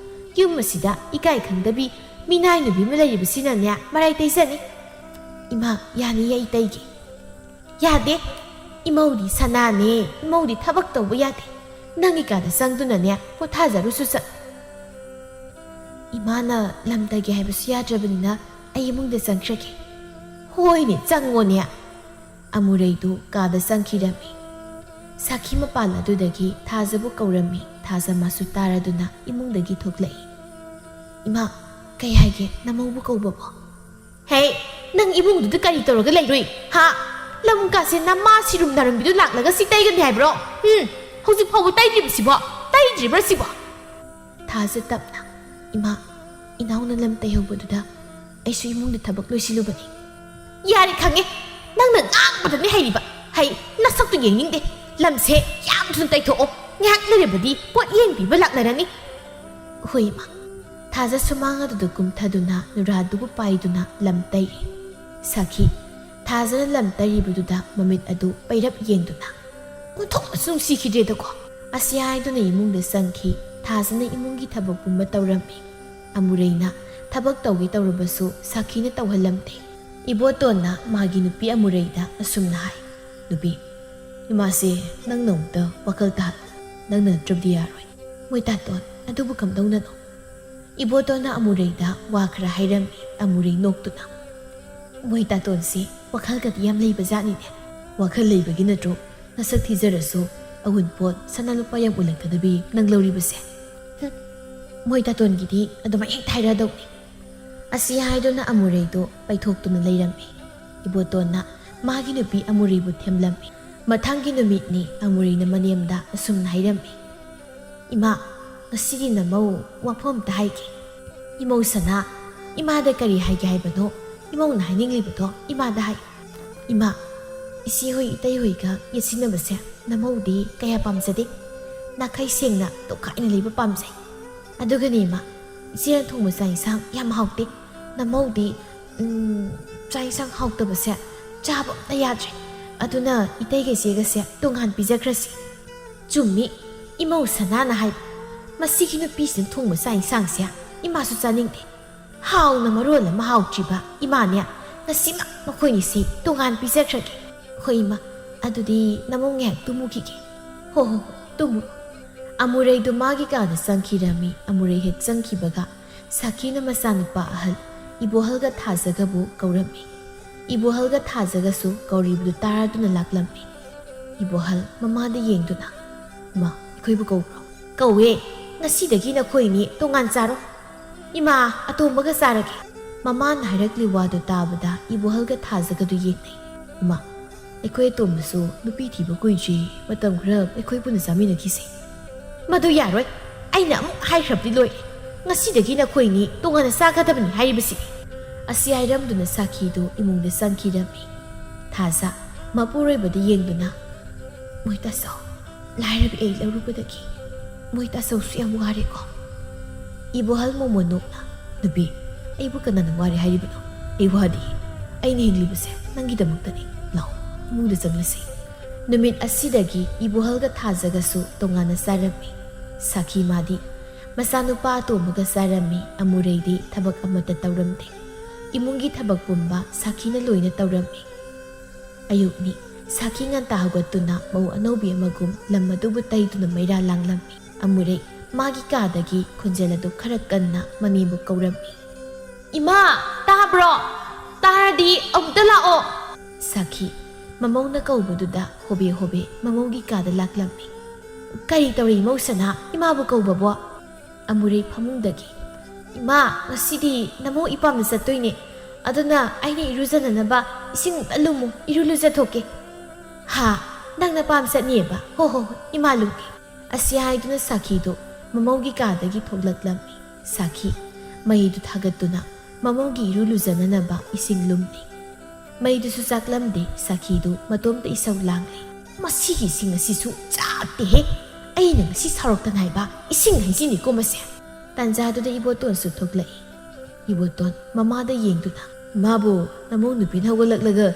ꯌꯨꯝ ꯑꯁꯤꯗ ꯏꯀꯥꯏ ꯈꯪꯗꯕꯤ ꯃꯤꯅꯥꯏ ꯅꯨꯄꯤ ꯑꯃ ꯂꯩꯔꯤꯕꯁꯤꯅꯅꯦ ꯃꯔꯥꯏ ꯇꯩꯖꯅꯤ꯫" "ꯏꯃꯥ, ꯌꯥꯅꯤꯌꯦ, ꯑꯩ ꯇꯩꯒꯦ꯫" "ꯌꯥꯗꯦ꯫ ꯏꯃꯧꯗꯤ ꯁꯅꯥꯅꯦ, ꯏꯃꯧꯗꯤ ꯊꯕꯛ ꯇꯧꯕ ꯌꯥꯗꯦ꯫ ꯅꯪꯒꯤ ꯀꯥꯗ ꯆꯪꯗꯨꯅꯅꯦ ꯄꯣꯊꯥꯖꯔꯨꯁꯨ ꯆꯠ꯫" "ꯏꯃꯥꯅ ꯂꯝ ꯇꯩꯒꯦ ꯍꯥꯏꯕꯁꯨ ꯌꯥꯗ꯭ꯔꯕꯅꯤꯅ ꯑꯩ ꯏꯃꯨꯡꯗ ꯆꯪꯈ꯭ꯔꯒꯦ꯫" "ꯍꯣꯏꯅꯦ, ꯆꯪꯉꯣꯅꯦ꯫" ꯑꯃꯨꯔꯩꯗꯨ ꯀꯥꯗ ꯆꯪꯈꯤꯔꯝꯃꯤ꯫ ꯁꯥꯈꯤ ꯃꯄꯥꯟ ꯑꯗꯨꯗꯒꯤ ꯊꯥꯖꯕꯨ ꯀꯧꯔꯝꯃꯤ꯫ ꯊꯥꯖ ꯃꯥꯁꯨ ꯇꯥꯔꯗꯨꯅ ꯏꯃꯨꯡꯗꯒꯤ ꯊꯣꯛꯂꯛꯏ꯫ "ꯏꯃꯥ, ꯀꯩ ꯍꯥꯏꯒꯦ, ꯅꯃꯧꯕꯨ ꯀꯧꯕꯕꯣ?" "ꯍꯦ, ꯅꯪ ꯏꯃꯨꯡꯗꯨꯗ ꯀꯔꯤ ꯇꯧꯔꯒ ꯂꯩꯔꯨꯏ? ꯍꯥ? ꯂꯝ ꯀꯥꯁꯦ ꯅꯃꯥ ꯁꯤꯔꯨꯝ ꯅꯥꯔꯨꯝꯕꯤꯗꯨ ꯂꯥꯛꯂꯒ ꯁꯤ ꯇꯩꯒꯅꯤ ꯍꯥꯏꯕ꯭ꯔꯣ? ꯎꯝ, ꯍꯧꯖꯤꯛ ꯐꯥꯎꯕ ꯇꯩꯗ꯭ꯔꯤꯕꯁꯤꯕꯣ? ꯇꯩꯗ꯭ꯔꯤꯕ꯭ꯔꯥ ꯁꯤꯕꯣ?" ꯊꯥꯖ ꯇꯞꯅ, "ꯏꯃꯥ, ꯏꯅꯥꯎꯅ ꯂꯝ ꯇꯩꯍꯧꯕꯗꯨꯗ ꯑꯩꯁꯨ ꯏꯃꯨꯡꯗ ꯊꯕꯛ ꯂꯣꯏꯁꯤꯜꯂꯨꯕꯅꯤ꯫" "ꯌꯥꯔꯦ, ꯈꯪꯉꯦ꯫ ꯅꯪꯅ ꯉꯥꯡꯕꯗꯅꯦ ꯍꯩꯔꯤꯕ꯫ ꯍꯩ, ꯅꯁꯛꯇꯨ ꯌꯦꯡꯅꯤꯡꯗꯦ꯫ ꯂꯝꯁꯦ ꯌꯥꯝ ꯊꯨꯅ ꯇꯩꯊꯣꯛꯑꯣ꯫ ꯉꯥꯏꯍꯥꯛ ꯂꯩꯔꯕꯗꯤ ꯄꯣꯠ ꯌꯦꯟ ꯄꯤꯕ ꯂꯥꯛꯅꯔꯅꯤ꯫ ꯍꯣꯏ ꯏꯃꯥ꯫ ꯊꯥꯖ ꯁꯨꯃꯥꯡ ꯑꯗꯨꯗ ꯀꯨꯝꯊꯗꯨꯅ ꯅꯨꯔꯥꯗꯨꯕꯨ ꯄꯥꯏꯗꯨꯅ ꯂꯝ ꯇꯩꯔꯤ꯫ ꯁꯥꯈꯤ, ꯊꯥꯖꯅ ꯂꯝ ꯇꯩꯔꯤꯕꯗꯨꯗ ꯃꯃꯤꯠ ꯑꯗꯨ ꯄꯩꯔꯞ ꯌꯦꯡꯗꯨꯅ, "ꯑꯣꯟꯊꯣꯛꯅꯁꯨ ꯅꯨꯡꯁꯤꯈꯤꯗ꯭ꯔꯦꯗꯀꯣ!" ꯑꯁꯤ ꯍꯥꯏꯗꯨꯅ ꯏꯃꯨꯡꯗ ꯆꯪꯈꯤ꯫ ꯊꯥꯖꯅ ꯏꯃꯨꯡꯒꯤ ꯊꯕꯛ ꯄꯨꯝꯕ ꯇꯧꯔꯝꯃꯤ꯫ ꯑꯃꯨꯔꯩꯅ ꯊꯕꯛ ꯇꯧꯒꯦ ꯇꯧꯔꯕꯁꯨ ꯁꯥꯈꯤꯅ ꯇꯧꯍꯜꯂꯝꯗꯦ꯫ ꯏꯕꯣꯇꯣꯟꯅ ꯃꯥꯒꯤ ꯅꯨꯄꯤ ꯑꯃꯨꯔꯩꯗ ꯑꯁꯨꯝꯅ ꯍꯥꯏ, "ꯅꯨꯄꯤ, ꯏꯃꯥꯁꯦ ꯅꯪꯅ ꯑꯃꯨꯛꯇ ꯋꯥꯈꯜ ꯇꯥꯍꯜꯂꯨ꯫ ꯅꯪꯅ ꯅꯠꯇ꯭ꯔꯕꯗꯤ ꯌꯥꯔꯣꯏ꯫" "ꯃꯣꯏ ꯇꯥꯇꯣꯟ, ꯑꯗꯨꯕꯨ ꯀꯝꯗꯧꯅꯅꯣ?" ꯏꯕꯣꯇꯣꯟꯅ ꯑꯃꯨꯔꯩꯗ ꯋꯥ ꯈꯔ ꯍꯥꯏꯔꯝꯃꯤ꯫ ꯑꯃꯨꯔꯩ ꯅꯣꯛꯇꯨꯅ, "ꯃꯣꯏ ꯇꯥꯇꯣꯟꯁꯤ ꯋꯥꯈꯜꯒꯗꯤ ꯌꯥꯝ ꯂꯩꯕ ꯖꯥꯠꯅꯤꯅꯦ꯫ ꯋꯥꯈꯜ ꯂꯩꯕꯒꯤ ꯅꯠꯇ꯭ꯔꯣ ꯅꯁꯛ ꯊꯤꯖꯔꯁꯨ ꯑꯎꯟꯄꯣꯠ ꯁꯅꯥ ꯂꯨꯄꯥ ꯌꯥꯝ ꯎꯜꯂꯛꯀꯗꯕꯤ ꯅꯪ ꯂꯧꯔꯤꯕꯁꯦ? ꯍꯨꯝ, ꯃꯣꯏ ꯇꯥꯇꯣꯟꯒꯤꯗꯤ ꯑꯗꯨꯃꯥꯏ ꯍꯦꯛ ꯍꯥꯏꯔꯗꯧꯅꯤ꯫" ꯑꯁꯤ ꯍꯥꯏꯗꯨꯅ ꯑꯃꯨꯔꯩꯗꯨ ꯄꯩꯊꯣꯛꯇꯨꯅ ꯂꯩꯔꯝꯃꯤ꯫ ꯏꯕꯣꯇꯣꯟꯅ ꯃꯥꯒꯤ ꯅꯨꯄꯤ ꯑꯃꯨꯔꯩꯕꯨ ꯊꯦꯝꯂꯝꯃꯤ꯫ ꯃꯊꯪꯒꯤ ꯅꯨꯃꯤꯠꯅꯤ꯫ ꯑꯃꯨꯔꯩꯅ ꯃꯅꯦꯝꯗ ꯑꯁꯨꯝꯅ ꯍꯥꯏꯔꯝꯃꯤ, "ꯏꯃꯥ, ꯉꯁꯤꯗꯤ ꯅꯃꯧ ꯋꯥꯐꯝ ꯑꯝꯇ ꯍꯥꯏꯒꯦ꯫ ꯏꯃꯧ ꯁꯅꯥ, ꯏꯃꯥꯗ ꯀꯔꯤ ꯍꯥꯏꯒꯦ ꯍꯥꯏꯕꯅꯣ? ꯏꯃꯧꯅ ꯍꯥꯏꯅꯤꯡꯂꯤꯕꯗꯣ ꯏꯃꯥꯗ ꯍꯥꯏꯌꯨ꯫ ꯏꯃꯥ, ꯏꯆꯦꯍꯣꯏ ꯏꯇꯩꯍꯣꯏꯒ ꯌꯦꯠꯁꯤꯟꯅꯕꯁꯦ ꯅꯃꯧꯗꯤ ꯀꯌꯥ ꯄꯥꯝꯖꯗꯦ꯫ ꯅꯥꯈꯩ ꯁꯦꯡꯅ ꯇꯣꯈꯥꯏꯅ ꯂꯩꯕ ꯄꯥꯝꯖꯩ꯫ ꯑꯗꯨꯒꯅꯦ ꯏꯃꯥ, ꯏꯆꯦꯅ ꯊꯣꯡꯕ ꯆꯥꯛ ꯏꯟꯁꯥꯡ ꯌꯥꯝ ꯍꯥꯎꯇꯦ꯫ ꯅꯃꯧꯗꯤ, ꯎꯝ, ꯆꯥꯛ ꯏꯟꯁꯥꯡ ꯍꯥꯎꯇꯕꯁꯦ ꯆꯥꯕ ꯑꯝꯇ ꯌꯥꯗ꯭ꯔꯦ꯫ ꯑꯗꯨꯅ ꯏꯇꯩꯒ ꯏꯆꯦꯒꯁꯦ ꯇꯣꯉꯥꯟ ꯄꯤꯖꯈ꯭ꯔꯁꯤ꯫" "ꯆꯨꯝꯃꯤ, ꯏꯃꯧ ꯁꯅꯥꯅ ꯍꯥꯏꯕ꯫ ꯃꯁꯤꯒꯤ ꯅꯨꯄꯤꯁꯤꯅ ꯊꯣꯡꯕ ꯆꯥꯛ ꯏꯟꯁꯥꯡꯁꯦ ꯏꯃꯥꯁꯨ ꯆꯥꯅꯤꯡꯗꯦ꯫ ꯍꯥꯎꯅ ꯃꯔꯣꯜ ꯑꯃ ꯍꯥꯎꯇ꯭ꯔꯤꯕ ꯏꯃꯥꯅꯦ꯫ ꯉꯁꯤꯃꯛ ꯃꯈꯣꯏꯅꯤꯁꯤ ꯇꯣꯉꯥꯟ ꯄꯤꯖꯈ꯭ꯔꯒꯦ꯫" "ꯍꯣꯏ ꯏꯃꯥ, ꯑꯗꯨꯗꯤ ꯅꯃꯧ ꯉꯥꯏꯍꯥꯛ ꯇꯨꯝꯃꯨꯈꯤꯒꯦ꯫" "ꯍꯣ ꯍꯣ ꯍꯣ, ꯇꯨꯝꯃꯨꯔꯣ꯫" ꯑꯃꯨꯔꯩꯗꯨ ꯃꯥꯒꯤ ꯀꯥꯗ ꯆꯪꯈꯤꯔꯝꯃꯤ꯫ ꯑꯃꯨꯔꯩ ꯍꯦꯛ ꯆꯪꯈꯤꯕꯒ ꯁꯥꯈꯤꯅ ꯃꯆꯥꯅꯨꯄꯥ ꯑꯍꯜ ꯏꯕꯣꯍꯜꯒ ꯊꯥꯖꯒꯕꯨ ꯀꯧꯔꯝꯃꯤ꯫ ꯏꯕꯣꯍꯜꯒ ꯊꯥꯖꯒꯁꯨ ꯀꯧꯔꯤꯕꯗꯨ ꯇꯥꯔꯗꯨꯅ ꯂꯥꯛꯂꯝꯃꯤ꯫ ꯏꯕꯣꯍꯜ ꯃꯃꯥꯗ ꯌꯦꯡꯗꯨꯅ, "ꯏꯃꯥ, ꯑꯩꯈꯣꯏꯕꯨ ꯀꯧꯕ꯭ꯔꯣ?" "ꯀꯧꯋꯦ꯫ ꯉꯁꯤꯗꯒꯤ ꯅꯈꯣꯏꯅꯤ ꯇꯣꯉꯥꯟ ꯆꯥꯔꯣ꯫" "ꯏꯃꯥ, ꯑꯇꯣꯝꯕꯒ ꯆꯥꯔꯒꯦ꯫" ꯃꯃꯥꯅ ꯍꯥꯏꯔꯛꯂꯤ ꯋꯥꯗꯨ ꯇꯥꯕꯗ ꯏꯕꯣꯍꯜꯒ ꯊꯥꯖꯒꯗꯨ ꯌꯦꯡꯅꯩ꯫ "ꯏꯃꯥ, ꯑꯩꯈꯣꯏ ꯑꯇꯣꯝꯕꯁꯨ ꯅꯨꯄꯤ ꯊꯤꯕ ꯀꯨꯏꯗ꯭ꯔꯤ, ꯃꯇꯝ ꯈꯔ ꯑꯩꯈꯣꯏ ꯄꯨꯟꯅ ꯆꯥꯃꯤꯟꯅꯈꯤꯁꯦ꯫" "ꯃꯗꯨ ꯌꯥꯔꯣꯏ꯫ ꯑꯩꯅ ꯑꯃꯨꯛ ꯍꯥꯏꯈ꯭ꯔꯕꯗꯤ ꯂꯣꯏꯔꯦ꯫ ꯉꯁꯤꯗꯒꯤ ꯅꯈꯣꯏꯅꯤ ꯇꯣꯉꯥꯟꯅ ꯆꯥꯒꯗꯕꯅꯤ ꯍꯥꯏꯔꯤꯕꯁꯤꯅꯤ꯫" ꯑꯁꯤ ꯍꯥꯏꯔꯝꯗꯨꯅ ꯁꯥꯈꯤꯗꯨ ꯏꯃꯨꯡꯗ ꯆꯪꯈꯤꯔꯝꯃꯤ꯫ ꯊꯥꯖ ꯃꯄꯨꯔꯣꯏꯕꯗ ꯌꯦꯡꯗꯨꯅ, "ꯃꯣꯏ ꯇꯥꯆꯧ, ꯂꯥꯏꯔꯕꯤ ꯑꯩ ꯂꯧꯔꯨꯕꯗꯒꯤ ꯃꯣꯏ ꯇꯥꯆꯧꯁꯨ ꯌꯥꯝ ꯋꯥꯔꯦꯀꯣ꯫ ꯏꯕꯣꯍꯜ ꯃꯣꯃꯣꯟ ꯅꯣꯛꯅ, "ꯅꯨꯄꯤ, ꯑꯩꯕꯨ ꯀꯅꯥꯅ ꯋꯥꯔꯦ ꯍꯥꯏꯔꯤꯕꯅꯣ? ꯑꯩ ꯋꯥꯗꯦ꯫ ꯑꯩꯅ ꯍꯤꯡꯂꯤꯕꯁꯦ ꯅꯪꯒꯤꯗꯃꯛꯇꯅꯤ꯫ ꯂꯥꯛꯑꯣ, ꯏꯃꯨꯡꯗ ꯆꯪꯂꯁꯤ꯫" ꯅꯨꯃꯤꯠ ꯑꯁꯤꯗꯒꯤ ꯏꯕꯣꯍꯜꯒ ꯊꯥꯖꯒꯁꯨ ꯇꯣꯉꯥꯟꯅ ꯆꯥꯔꯝꯃꯤ꯫ ꯁꯥꯈꯤ ꯃꯥꯗꯤ ꯃꯆꯥꯅꯨꯄꯥ ꯑꯇꯣꯝꯕꯒ ꯆꯥꯔꯝꯃꯤ꯫ ꯑꯃꯨꯔꯩꯗꯤ ꯊꯕꯛ ꯑꯃꯠꯇ ꯇꯧꯔꯝꯗꯦ꯫ ꯏꯃꯨꯡꯒꯤ ꯊꯕꯛ ꯄꯨꯝꯕ ꯁꯥꯈꯤꯅ ꯂꯣꯏꯅ ꯇꯧꯔꯝꯃꯤ꯫ ꯑꯌꯨꯛꯅꯤ꯫ ꯁꯥꯈꯤ ꯉꯟꯇꯥ ꯍꯧꯒꯠꯇꯨꯅ ꯃꯧ ꯑꯅꯧꯕꯤ ꯑꯃꯒꯨꯝ ꯂꯝ ꯑꯗꯨꯕꯨ ꯇꯩꯗꯨꯅ ꯃꯩꯔꯥ ꯂꯥꯡꯂꯝꯃꯤ꯫ ꯑꯃꯨꯔꯩ ꯃꯥꯒꯤ ꯀꯥꯗꯒꯤ ꯈꯣꯟꯖꯦꯜ ꯑꯗꯨ ꯈꯔ ꯀꯟꯅ ꯃꯅꯦꯝꯕꯨ ꯀꯧꯔꯝꯃꯤ꯫ "ꯏꯃꯥ, ꯇꯥꯕ꯭ꯔꯣ? ꯇꯥꯔꯗꯤ ꯑꯃꯨꯛꯇ ꯂꯥꯛꯑꯣ꯫" ꯁꯥꯈꯤ ꯃꯃꯧꯅ ꯀꯧꯕꯗꯨꯗ ꯍꯣꯕꯦ ꯍꯣꯕꯦ ꯃꯃꯧꯒꯤ ꯀꯥꯗ ꯂꯥꯛꯂꯝꯃꯤ꯫ "ꯀꯔꯤ ꯇꯧꯔꯤ ꯏꯃꯧ ꯁꯅꯥ, ꯏꯃꯥꯕꯨ ꯀꯧꯕꯕꯣ?" ꯑꯃꯨꯔꯩ ꯐꯃꯨꯡꯗꯒꯤ, "ꯏꯃꯥ, ꯉꯁꯤꯗꯤ ꯅꯃꯧ ꯏꯄꯥꯝꯗ ꯆꯠꯇꯣꯏꯅꯦ꯫ ꯑꯗꯨꯅ ꯑꯩꯅ ꯏꯔꯨꯖꯅꯅꯕ ꯏꯁꯤꯡ ꯑꯝꯇ ꯂꯨꯝꯃꯨ, ꯏꯔꯨ ꯂꯨꯖꯊꯣꯛꯀꯦ꯫" "ꯍꯥ? ꯅꯪ ꯅꯄꯥꯝ ꯆꯠꯅꯤꯌꯦꯕ? ꯍꯣ ꯍꯣ ꯍꯣ, ꯏꯃꯥ ꯂꯨꯝꯒꯦ꯫" ꯑꯁꯤ ꯍꯥꯏꯗꯨꯅ ꯁꯥꯈꯤꯗꯨ ꯃꯃꯧꯒꯤ ꯀꯥꯗꯒꯤ ꯊꯣꯛꯂꯛꯂꯝꯃꯤ꯫ ꯁꯥꯈꯤ ꯃꯩꯗꯨ ꯊꯥꯒꯠꯇꯨꯅ ꯃꯃꯧꯒꯤ ꯏꯔꯨ ꯂꯨꯖꯅꯅꯕ ꯏꯁꯤꯡ ꯂꯨꯝꯂꯤ꯫ ꯃꯩꯗꯨꯁꯨ ꯆꯥꯛꯂꯝꯗꯦ꯫ ꯁꯥꯈꯤꯗꯨ ꯃꯇꯣꯝꯇ ꯏꯁꯧ ꯂꯥꯡꯂꯤ꯫ "ꯃꯁꯤꯒꯤ ꯏꯁꯤꯡ ꯑꯁꯤꯁꯨ ꯆꯥꯛꯇꯦꯍꯦ꯫ ꯑꯩꯅ ꯉꯁꯤ ꯁꯥꯎꯔꯛꯇꯅ ꯍꯥꯏꯕ ꯏꯁꯤꯡ ꯍꯩꯖꯤꯟꯅꯤꯀꯣ ꯃꯁꯦ꯫" ꯇꯥꯟꯖꯥꯗꯨꯗ ꯏꯕꯣꯇꯣꯟꯁꯨ ꯊꯣꯛꯂꯛꯏ꯫ ꯏꯕꯣꯇꯣꯟ ꯃꯃꯥꯗ ꯌꯦꯡꯗꯨꯅ, "ꯏꯃꯥꯕꯨ ꯅꯃꯧ ꯅꯨꯄꯤꯅ ꯍꯧꯒꯠꯂꯛꯂꯒ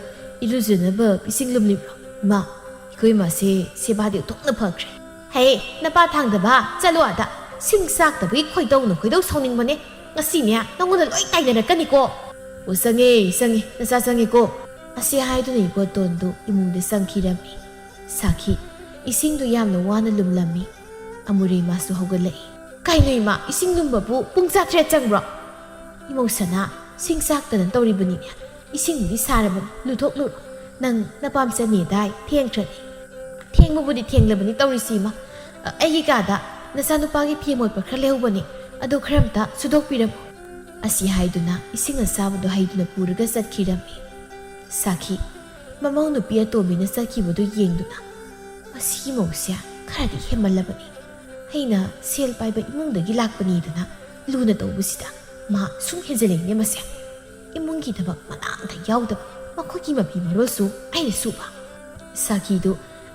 ꯏꯔꯨꯖꯅꯕ ꯏꯁꯤꯡ ꯂꯨꯝꯂꯤꯕ꯭ꯔꯣ? ꯏꯃꯥ, ꯑꯩꯈꯣꯏ ꯃꯥꯁꯦ ꯁꯦꯕꯥꯗꯤ ꯑꯣꯟꯊꯣꯛꯅ ꯐꯈ꯭ꯔꯦ꯫" "ꯍꯦ, ꯅꯄꯥ ꯊꯥꯡꯗꯕ, ꯆꯠꯂꯣ ꯑꯥꯗ꯫ ꯁꯤꯡ ꯆꯥꯛꯇꯕꯒꯤ ꯈꯣꯏꯗꯧꯅ ꯈꯣꯏꯗꯧ ꯁꯥꯎꯅꯤꯡꯕꯅꯦ꯫ ꯉꯁꯤꯅꯦ ꯅꯉꯣꯟꯗ ꯂꯣꯏ ꯇꯥꯏꯅꯔꯛꯀꯅꯤꯀꯣ꯫" "ꯑꯣ, ꯆꯪꯉꯦ, ꯆꯪꯉꯦ, ꯅꯆꯥ ꯆꯪꯉꯦꯀꯣ꯫" ꯑꯁꯤ ꯍꯥꯏꯗꯨꯅ ꯏꯕꯣꯇꯣꯟꯗꯨ ꯏꯃꯨꯡꯗ ꯆꯪꯈꯤꯔꯝꯃꯤ꯫ ꯁꯥꯈꯤ ꯏꯁꯤꯡꯗꯨ ꯌꯥꯝꯅ ꯋꯥꯅ ꯂꯨꯝꯂꯝꯃꯤ꯫ ꯑꯃꯨꯔꯩ ꯃꯥꯁꯨ ꯍꯧꯒꯠꯂꯛꯏ꯫ "ꯀꯩꯅꯣ ꯏꯃꯥ, ꯏꯁꯤꯡ ꯂꯨꯝꯕꯕꯨ ꯄꯨꯡ ꯆꯥꯇ꯭ꯔꯦꯠ ꯆꯪꯕ꯭ꯔꯣ?" "ꯏꯃꯧ ꯁꯅꯥ, ꯁꯤꯡ ꯆꯥꯛꯇꯅ ꯇꯧꯔꯤꯕꯅꯤꯅꯦ꯫ ꯏꯁꯤꯡꯕꯨꯗꯤ ꯁꯥꯔꯕꯅꯤ, ꯂꯨꯊꯣꯛꯂꯨꯔꯣ꯫ ꯅꯪ ꯅꯄꯥꯝ ꯆꯠꯅꯤꯗꯥꯏ, ꯊꯦꯡꯈ꯭ꯔꯅꯤ꯫" "ꯊꯦꯡꯕꯕꯨꯗꯤ ꯊꯦꯡꯂꯕꯅꯤ ꯇꯧꯔꯤꯁꯤ ꯏꯃꯥ꯫ ꯑ, ꯑꯩꯒꯤ ꯀꯥꯗ ꯅꯆꯥꯅꯨꯄꯥꯒꯤ ꯐꯤ ꯑꯃꯣꯠꯄ ꯈꯔ ꯂꯩꯍꯧꯕꯅꯤ, ꯑꯗꯨ ꯈꯔ ꯑꯝꯇ ꯁꯨꯗꯣꯛꯄꯤꯔꯝꯃꯨ꯫" ꯑꯁꯤ ꯍꯥꯏꯗꯨꯅ ꯏꯁꯤꯡ ꯑꯁꯥꯕꯗꯨ ꯍꯩꯗꯨꯅ ꯄꯨꯔꯒ ꯆꯠꯈꯤꯔꯝꯃꯤ꯫ ꯁꯥꯈꯤ ꯃꯃꯧ ꯅꯨꯄꯤ ꯑꯇꯣꯝꯕꯤꯅ ꯆꯠꯈꯤꯕꯗꯨ ꯌꯦꯡꯗꯨꯅ, "ꯃꯁꯤꯒꯤ ꯃꯧꯁꯦ ꯈꯔꯗꯤ ꯍꯦꯟꯃꯜꯂꯕꯅꯤ꯫ ꯑꯩꯅ ꯁꯦꯜ ꯄꯥꯏꯕ ꯏꯃꯨꯡꯗꯒꯤ ꯂꯥꯛꯄꯅꯤꯗꯅ ꯂꯨꯅ ꯇꯧꯕꯁꯤꯗ ꯃꯥ ꯁꯨꯝ ꯍꯦꯟꯖꯜꯂꯛꯏꯅꯦ ꯃꯁꯦ꯫ ꯏꯃꯨꯡꯒꯤ ꯊꯕꯛ ꯃꯅꯥ ꯑꯝꯇ ꯌꯥꯎꯗꯕ, ꯃꯈꯣꯏꯒꯤ ꯃꯐꯤ ꯃꯔꯣꯜꯁꯨ ꯑꯩꯅ ꯁꯨꯕ꯫" ꯁꯥꯈꯤꯗꯨ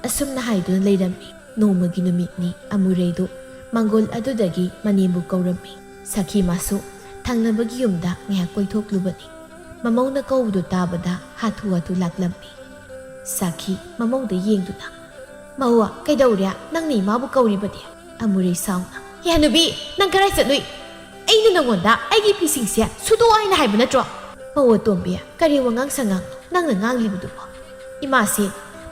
ꯑꯁꯨꯝꯅ ꯍꯥꯏꯗꯨꯅ ꯂꯩꯔꯝꯃꯤ꯫ ꯅꯣꯡꯃꯒꯤ ꯅꯨꯃꯤꯠꯅꯤ꯫ ꯑꯃꯨꯔꯩꯗꯨ ꯃꯪꯒꯣꯜ ꯑꯗꯨꯗꯒꯤ ꯃꯅꯦꯝꯕꯨ ꯀꯧꯔꯝꯃꯤ꯫ ꯁꯈꯤ ꯃꯥꯁꯨ ꯊꯪꯅꯕꯒꯤ ꯌꯨꯝꯗ ꯉꯥꯏꯍꯥꯛ ꯀꯣꯏꯊꯣꯛꯂꯨꯕꯅꯤ꯫ ꯃꯃꯧꯅ ꯀꯧꯕꯗꯨ ꯇꯥꯕꯗ ꯍꯥꯊꯨ ꯍꯥꯊꯨ ꯂꯥꯛꯂꯝꯃꯤ꯫ ꯁꯈꯤ ꯃꯃꯧꯗ ꯌꯦꯡꯗꯨꯅ, "ꯃꯧ, ꯀꯩꯗꯧꯔꯦ? ꯅꯪꯅ ꯏꯃꯥꯕꯨ ꯀꯧꯔꯤꯕꯗꯤ?" ꯑꯃꯨꯔꯩ ꯁꯥꯎꯅ, "ꯍꯦ ꯍꯅꯨꯕꯤ, ꯅꯪ ꯀꯔꯥꯏ ꯆꯠꯂꯨꯏ? ꯑꯩꯅ ꯅꯉꯣꯟꯗ ꯑꯩꯒꯤ ꯐꯤꯁꯤꯡꯁꯦ ꯁꯨꯗꯣꯛꯑꯣ ꯍꯥꯏꯅ ꯍꯥꯏꯕ ꯅꯠꯇ꯭ꯔꯣ?" "ꯃꯧ ꯑꯇꯣꯝꯕꯤ, ꯀꯔꯤ ꯋꯥꯉꯥꯡ ꯁꯉꯥꯡꯅꯣ ꯅꯪꯅ ꯉꯥꯡꯂꯤꯕꯗꯨꯕꯣ?" "ꯏꯃꯥꯁꯦ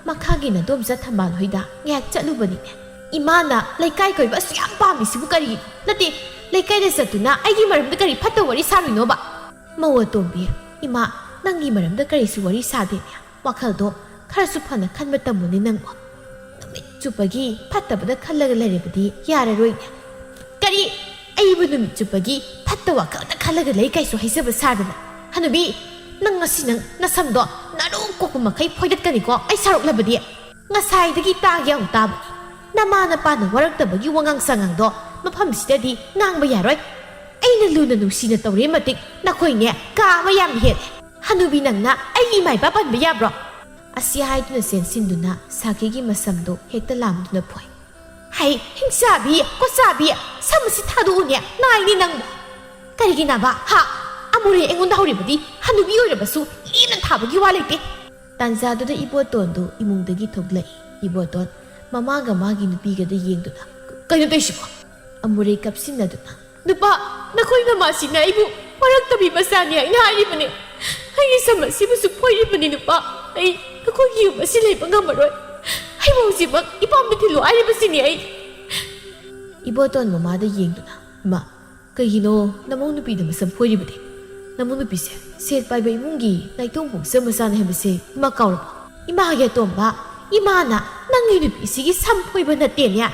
ꯃꯈꯥꯒꯤ ꯅꯗꯣꯝꯆꯥ ꯊꯝꯕꯥꯜ ꯍꯣꯏꯗ ꯉꯥꯏꯍꯥꯛ ꯆꯠꯂꯨꯕꯅꯤꯅꯦ꯫ ꯏꯃꯥꯅ ꯂꯩꯀꯥꯏ ꯀꯣꯏꯕ ꯑꯁꯨꯛ ꯌꯥꯝ ꯄꯥꯝꯃꯤꯁꯤꯕꯨ ꯀꯔꯤꯒꯤꯅꯣ? ꯅꯠꯇꯦ, ꯂꯩꯀꯥꯏꯗ ꯆꯠꯇꯨꯅ ꯑꯩꯒꯤ ꯃꯔꯝꯗ ꯀꯔꯤ ꯐꯠꯇ ꯋꯥꯔꯤ ꯁꯥꯔꯨꯏꯅꯣꯕ?" "ꯃꯧ ꯑꯇꯣꯝꯕꯤ, ꯏꯃꯥ ꯅꯪꯒꯤ ꯃꯔꯝꯗ ꯀꯔꯤꯁꯨ ꯋꯥꯔꯤ ꯁꯥꯗꯦꯅꯦ꯫ ꯋꯥꯈꯜꯗꯣ ꯈꯔꯁꯨ ꯐꯅ ꯈꯟꯕ ꯇꯝꯃꯨꯅꯦ ꯅꯪꯕꯨ꯫ ꯅꯨꯃꯤꯠ ꯆꯨꯞꯄꯒꯤ ꯐꯠꯇꯕꯗ ꯈꯜꯂꯒ ꯂꯩꯔꯕꯗꯤ ꯌꯥꯔꯔꯣꯏꯅꯦ꯫" "ꯀꯔꯤ? ꯑꯩꯕꯨ ꯅꯨꯃꯤꯠ ꯆꯨꯞꯄꯒꯤ ꯐꯠꯇ ꯋꯥꯈꯜꯗ ꯈꯜꯂꯒ ꯂꯩ ꯀꯥꯏꯁꯨ ꯍꯥꯏꯖꯕ ꯁꯥꯗꯅ? ꯍꯅꯨꯕꯤ, ꯅꯪ ꯉꯁꯤ ꯅꯪ ꯅꯁꯝꯗꯣ ꯅꯔꯨ ꯀꯣꯛꯄ ꯃꯈꯩ ꯐꯣꯏꯗꯠꯀꯅꯤꯀꯣ ꯑꯩ ꯁꯥꯎꯔꯛꯂꯕꯗꯤ꯫ ꯉꯁꯥꯏꯗꯒꯤ ꯇꯥꯒꯦ ꯌꯥꯎꯅ ꯇꯥꯕꯅꯤ꯫ ꯅꯃꯥ ꯅꯄꯥꯅ ꯋꯥꯔꯛꯇꯕꯒꯤ ꯋꯥꯉꯥꯡ ꯁꯉꯥꯡꯗꯣ ꯃꯐꯝꯁꯤꯗꯗꯤ ꯉꯥꯡꯕ ꯌꯥꯔꯣꯏ꯫ ꯑꯩꯅ ꯂꯨꯅ ꯅꯨꯡꯁꯤꯅ ꯇꯧꯔꯦ ꯃꯇꯤꯛ ꯅꯈꯣꯏꯅꯦ ꯀꯥ ꯑꯃ ꯌꯥꯝꯅ ꯍꯦꯜꯂꯦ꯫ ꯍꯅꯨꯕꯤ, ꯅꯪꯅ ꯑꯩꯒꯤ ꯏꯃꯥ ꯏꯄꯥ ꯄꯟꯕ ꯌꯥꯕ꯭ꯔꯣ?" ꯑꯁꯤ ꯍꯥꯏꯗꯨꯅ ꯆꯦꯟꯁꯤꯟꯗꯨꯅ ꯁꯥꯈꯤꯒꯤ ꯃꯁꯝꯗꯨ ꯍꯦꯛꯇ ꯂꯥꯝꯗꯨꯅ ꯐꯣꯏ꯫ "ꯍꯩ, ꯍꯤꯡꯆꯥꯕꯤ, ꯀꯣꯠꯆꯥꯕꯤ, ꯁꯝ ꯑꯁꯤ ꯊꯥꯗꯣꯛꯎꯅꯦ, ꯅꯥꯏꯅꯦ ꯅꯪꯕꯨ꯫ ꯀꯔꯤꯒꯤ ꯅꯥꯕ, ꯍꯥ? ꯑꯃꯨꯔꯩ ꯑꯩꯉꯣꯟꯗ ꯍꯧꯔꯤꯕꯗꯤ ꯍꯅꯨꯕꯤ ꯑꯣꯏꯔꯕꯁꯨ ꯂꯦꯝꯅ ꯊꯥꯕꯒꯤ ꯋꯥ ꯂꯩꯇꯦ꯫" ꯇꯥꯟꯖꯥꯗꯨꯗ ꯏꯕꯣꯇꯣꯟꯗꯨ ꯏꯃꯨꯡꯗꯒꯤ ꯊꯣꯛꯂꯛꯏ꯫ ꯏꯕꯣꯇꯣꯟ ꯃꯃꯥꯒ ꯃꯥꯒꯤ ꯅꯨꯄꯤꯒꯗ ꯌꯦꯡꯗꯨꯅ, "ꯀꯩꯅꯣ ꯇꯧꯔꯤꯁꯤꯕꯣ?" ꯑꯃꯨꯔꯩ ꯀꯞꯁꯤꯟꯅꯗꯨꯅ, "ꯅꯨꯄꯥ, ꯅꯈꯣꯏ ꯃꯃꯥꯁꯤꯡꯅ ꯑꯩꯕꯨ ꯋꯥꯔꯛꯇꯕꯤ ꯃꯆꯥꯅꯤ ꯍꯥꯏꯅ ꯍꯥꯏꯔꯤꯕꯅꯤ꯫ ꯑꯩꯒꯤ ꯁꯝ ꯑꯁꯤꯕꯨꯁꯨ ꯐꯣꯏꯔꯤꯕꯅꯤ ꯅꯨꯄꯥ꯫ ꯑꯩ ꯅꯈꯣꯏꯒꯤ ꯌꯨꯝ ꯑꯁꯤ ꯂꯩꯕ ꯉꯝꯃꯔꯣꯏ꯫ ꯑꯩꯕꯨ ꯍꯧꯖꯤꯛꯃꯛ ꯏꯄꯥꯝꯗ ꯊꯤꯜꯂꯨ ꯍꯥꯏꯔꯤꯕꯁꯤꯅꯤ ꯑꯩ꯫" ꯏꯕꯣꯇꯣꯟ ꯃꯃꯥꯗ ꯌꯦꯡꯗꯨꯅ, "ꯏꯃꯥ, ꯀꯩꯒꯤꯅꯣ ꯅꯃꯧ ꯅꯨꯄꯤꯗ ꯃꯁꯝ ꯐꯣꯏꯔꯤꯕꯗꯤ? ꯅꯃꯧ ꯅꯨꯄꯤꯁꯦ ꯁꯦꯠ ꯄꯥꯏꯕ ꯏꯃꯨꯡꯒꯤ ꯅꯥꯏꯇꯣꯝ ꯄꯣꯛꯆ ꯃꯆꯥꯅꯤ ꯍꯥꯏꯕꯁꯦ ꯏꯃꯥ ꯀꯥꯎꯔꯕꯣ? ꯏꯃꯥꯒꯤ ꯑꯇꯣꯝꯕ, ꯏꯃꯥꯅ ꯅꯪꯒꯤ ꯅꯨꯄꯤꯁꯤꯒꯤ ꯁꯝ ꯐꯣꯏꯕ ꯅꯠꯇꯦꯅꯦ꯫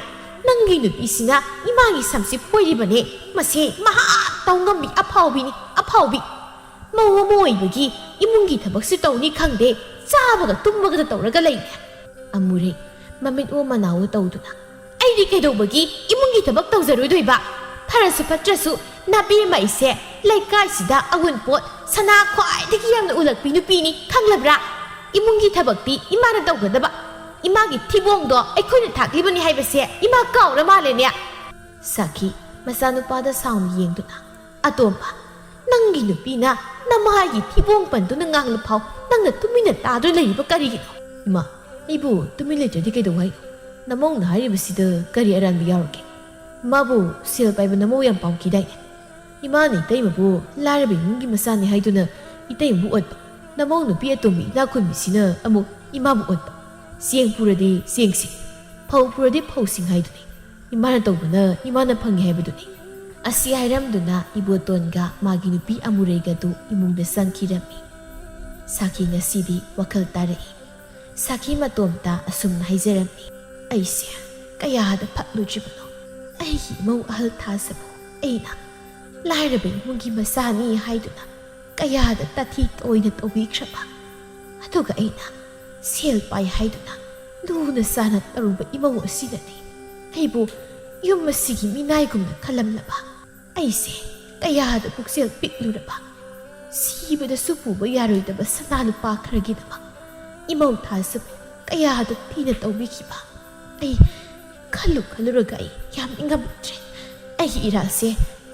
ꯅꯪꯒꯤ ꯅꯨꯄꯤꯁꯤꯅ ꯏꯃꯥꯒꯤ ꯁꯝꯁꯤ ꯐꯣꯏꯔꯤꯕꯅꯦ꯫ ꯃꯁꯤ ꯃꯍꯥ ꯇꯧ ꯉꯝꯕꯤ ꯑꯐꯥꯎꯕꯤꯅꯤ, ꯑꯐꯥꯎꯕꯤ꯫ ꯃꯧ ꯑꯃ ꯑꯣꯏꯕꯒꯤ ꯏꯃꯨꯡꯒꯤ ꯊꯕꯛꯁꯨ ꯇꯧꯅꯤ ꯈꯪꯗꯦ, ꯆꯥꯕꯒ ꯇꯨꯝꯕꯒꯗ ꯇꯧꯔꯒ ꯂꯩꯅꯦ꯫" ꯑꯃꯨꯔꯩ ꯃꯃꯤꯠ ꯑꯣ ꯃꯅꯥ ꯑꯣ ꯇꯧꯗꯨꯅ, "ꯑꯩꯗꯤ ꯀꯩꯗꯧꯕꯒꯤ ꯏꯃꯨꯡꯒꯤ ꯊꯕꯛ ꯇꯧꯖꯔꯣꯏꯗꯣꯏꯕ? ꯐꯔꯁꯨ ꯐꯠꯇ꯭ꯔꯁꯨ ꯅꯥꯕꯦꯝꯃ ꯑꯩꯁꯦ ꯂꯩꯀꯥꯏꯁꯤꯗ ꯑꯋꯨꯟꯄꯣꯠ ꯁꯅꯥ ꯈ꯭ꯋꯥꯏꯗꯒꯤ ꯌꯥꯝꯅ ꯎꯂꯛꯄꯤ ꯅꯨꯄꯤꯅꯤ, ꯈꯪꯂꯕ꯭ꯔꯥ? ꯏꯃꯨꯡꯒꯤ ꯊꯕꯛꯇꯤ ꯏꯃꯥꯅ ꯇꯧꯒꯗꯕ꯫ ꯏꯃꯥꯒꯤ ꯊꯤꯕꯣꯡꯗꯣ ꯑꯩꯈꯣꯏꯅ ꯊꯥꯛꯂꯤꯕꯅꯤ ꯍꯥꯏꯕꯁꯦ ꯏꯃꯥ ꯀꯥꯎꯔ ꯃꯥꯜꯂꯦꯅꯦ꯫ ꯁꯥꯈꯤ, ꯃꯆꯥꯅꯨꯄꯥꯗ ꯁꯥꯎꯅ ꯌꯦꯡꯗꯨꯅ, "ꯑꯇꯣꯝꯕ, ꯅꯪꯒꯤ ꯅꯨꯄꯤꯅ ꯅꯃꯥꯒꯤ ꯊꯤꯕꯣꯡ ꯄꯟꯗꯨꯅ ꯉꯥꯡꯂ ꯐꯥꯎ ꯅꯪꯅ ꯇꯨꯃꯤꯟꯅ ꯇꯥꯗꯨꯅ ꯂꯩꯔꯤꯕ ꯀꯔꯤꯒꯤꯅꯣ?" "ꯏꯃꯥ, ꯑꯩꯕꯨ ꯇꯨꯃꯤꯟ ꯂꯩꯇ꯭ꯔꯗꯤ ꯀꯩꯗꯧ ꯍꯥꯏꯅꯣ? ꯅꯃꯧꯅ ꯍꯥꯏꯔꯤꯕꯁꯤꯗ ꯀꯔꯤ ꯑꯔꯥꯟꯕ ꯌꯥꯎꯔꯒꯦ? ꯃꯥꯕꯨ ꯁꯦꯜ ꯄꯥꯏꯕ ꯅꯃꯧ ꯌꯥꯝ ꯄꯥꯝꯈꯤꯗꯥꯏꯅꯦ? ꯏꯃꯥꯅ ꯏꯇꯩꯃꯕꯨ ꯂꯥꯏꯔꯕ ꯏꯃꯨꯡꯒꯤ ꯃꯆꯥꯅꯤ ꯍꯥꯏꯗꯨꯅ ꯏꯇꯩꯃꯕꯨ ꯑꯣꯠꯄ, ꯅꯃꯧ ꯅꯨꯄꯤ ꯑꯇꯣꯝꯕꯤ ꯏꯅꯥꯛ ꯈꯨꯟꯕꯤꯁꯤꯅ ꯑꯃꯨꯛ ꯏꯃꯥꯕꯨ ꯑꯣꯠꯄ꯫ ꯆꯦꯡ ꯄꯨꯔꯗꯤ ꯆꯦꯡꯁꯤꯡ, ꯐꯧ ꯄꯨꯔꯗꯤ ꯐꯧꯁꯤꯡ ꯍꯥꯏꯗꯨꯅꯤ꯫ ꯏꯃꯥꯅ ꯇꯧꯕꯅ ꯏꯃꯥꯅ ꯐꯪꯉꯤ ꯍꯥꯏꯕꯗꯨꯅꯤ"꯫ ꯑꯁꯤ ꯍꯥꯏꯔꯝꯗꯨꯅ ꯏꯕꯣꯇꯣꯟꯒ ꯃꯥꯒꯤ ꯅꯨꯄꯤ ꯑꯃꯨꯔꯩꯒꯗꯨ ꯏꯃꯨꯡꯗ ꯆꯪꯈꯤꯔꯝꯃꯤ꯫ ꯁꯥꯈꯤ ꯉꯁꯤꯗꯤ ꯋꯥꯈꯜ ꯇꯥꯔꯛꯏ꯫ ꯁꯥꯈꯤ ꯃꯇꯣꯝꯇ ꯑꯁꯨꯝꯅ ꯍꯥꯏꯖꯔꯝꯃꯤ, "ꯑꯩꯁꯦ ꯀꯌꯥꯗ ꯐꯠꯂꯨꯗ꯭ꯔꯤꯕꯅꯣ꯫ ꯑꯩꯒꯤ ꯏꯃꯧ ꯑꯍꯜ ꯊꯥꯖꯕꯨ ꯑꯩꯅ ꯂꯥꯏꯔꯕ ꯏꯃꯨꯡꯒꯤ ꯃꯆꯥꯅꯤ ꯍꯥꯏꯗꯨꯅ ꯀꯌꯥꯗ ꯇꯥꯊꯤ ꯇꯣꯏꯅ ꯇꯧꯕꯤꯈ꯭ꯔꯕ꯫ ꯑꯗꯨꯒ ꯑꯩꯅ ꯁꯦꯜ ꯄꯥꯏ ꯍꯥꯏꯗꯨꯅ ꯂꯨꯅ ꯆꯥꯅ ꯇꯧꯔꯨꯕ ꯏꯃꯧ ꯑꯁꯤꯅꯗꯤ ꯑꯩꯕꯨ ꯌꯨꯝ ꯑꯁꯤꯒꯤ ꯃꯤꯅꯥꯏꯒꯨꯝꯅ ꯈꯜꯂꯝꯂꯕ꯫ ꯑꯩꯁꯦ ꯀꯌꯥꯗ ꯄꯨꯛꯆꯦꯜ ꯄꯤꯛꯂꯨꯔꯕ꯫ ꯁꯤꯕꯗꯁꯨ ꯄꯨꯕ ꯌꯥꯔꯣꯏꯗꯕ ꯁꯅꯥ ꯂꯨꯄꯥ ꯈꯔꯒꯤꯗꯃꯛ ꯏꯃꯧ ꯊꯥꯖꯕꯨ ꯀꯌꯥꯗ ꯊꯤꯅ ꯇꯧꯕꯤꯈꯤꯕ꯫ ꯑꯩ ꯈꯜꯂꯨ ꯈꯜꯂꯨꯔꯒ ꯑꯩ ꯌꯥꯝ ꯅꯤꯡꯉꯝꯗ꯭ꯔꯦ꯫ ꯑꯩꯒꯤ ꯏꯔꯥꯜꯁꯦ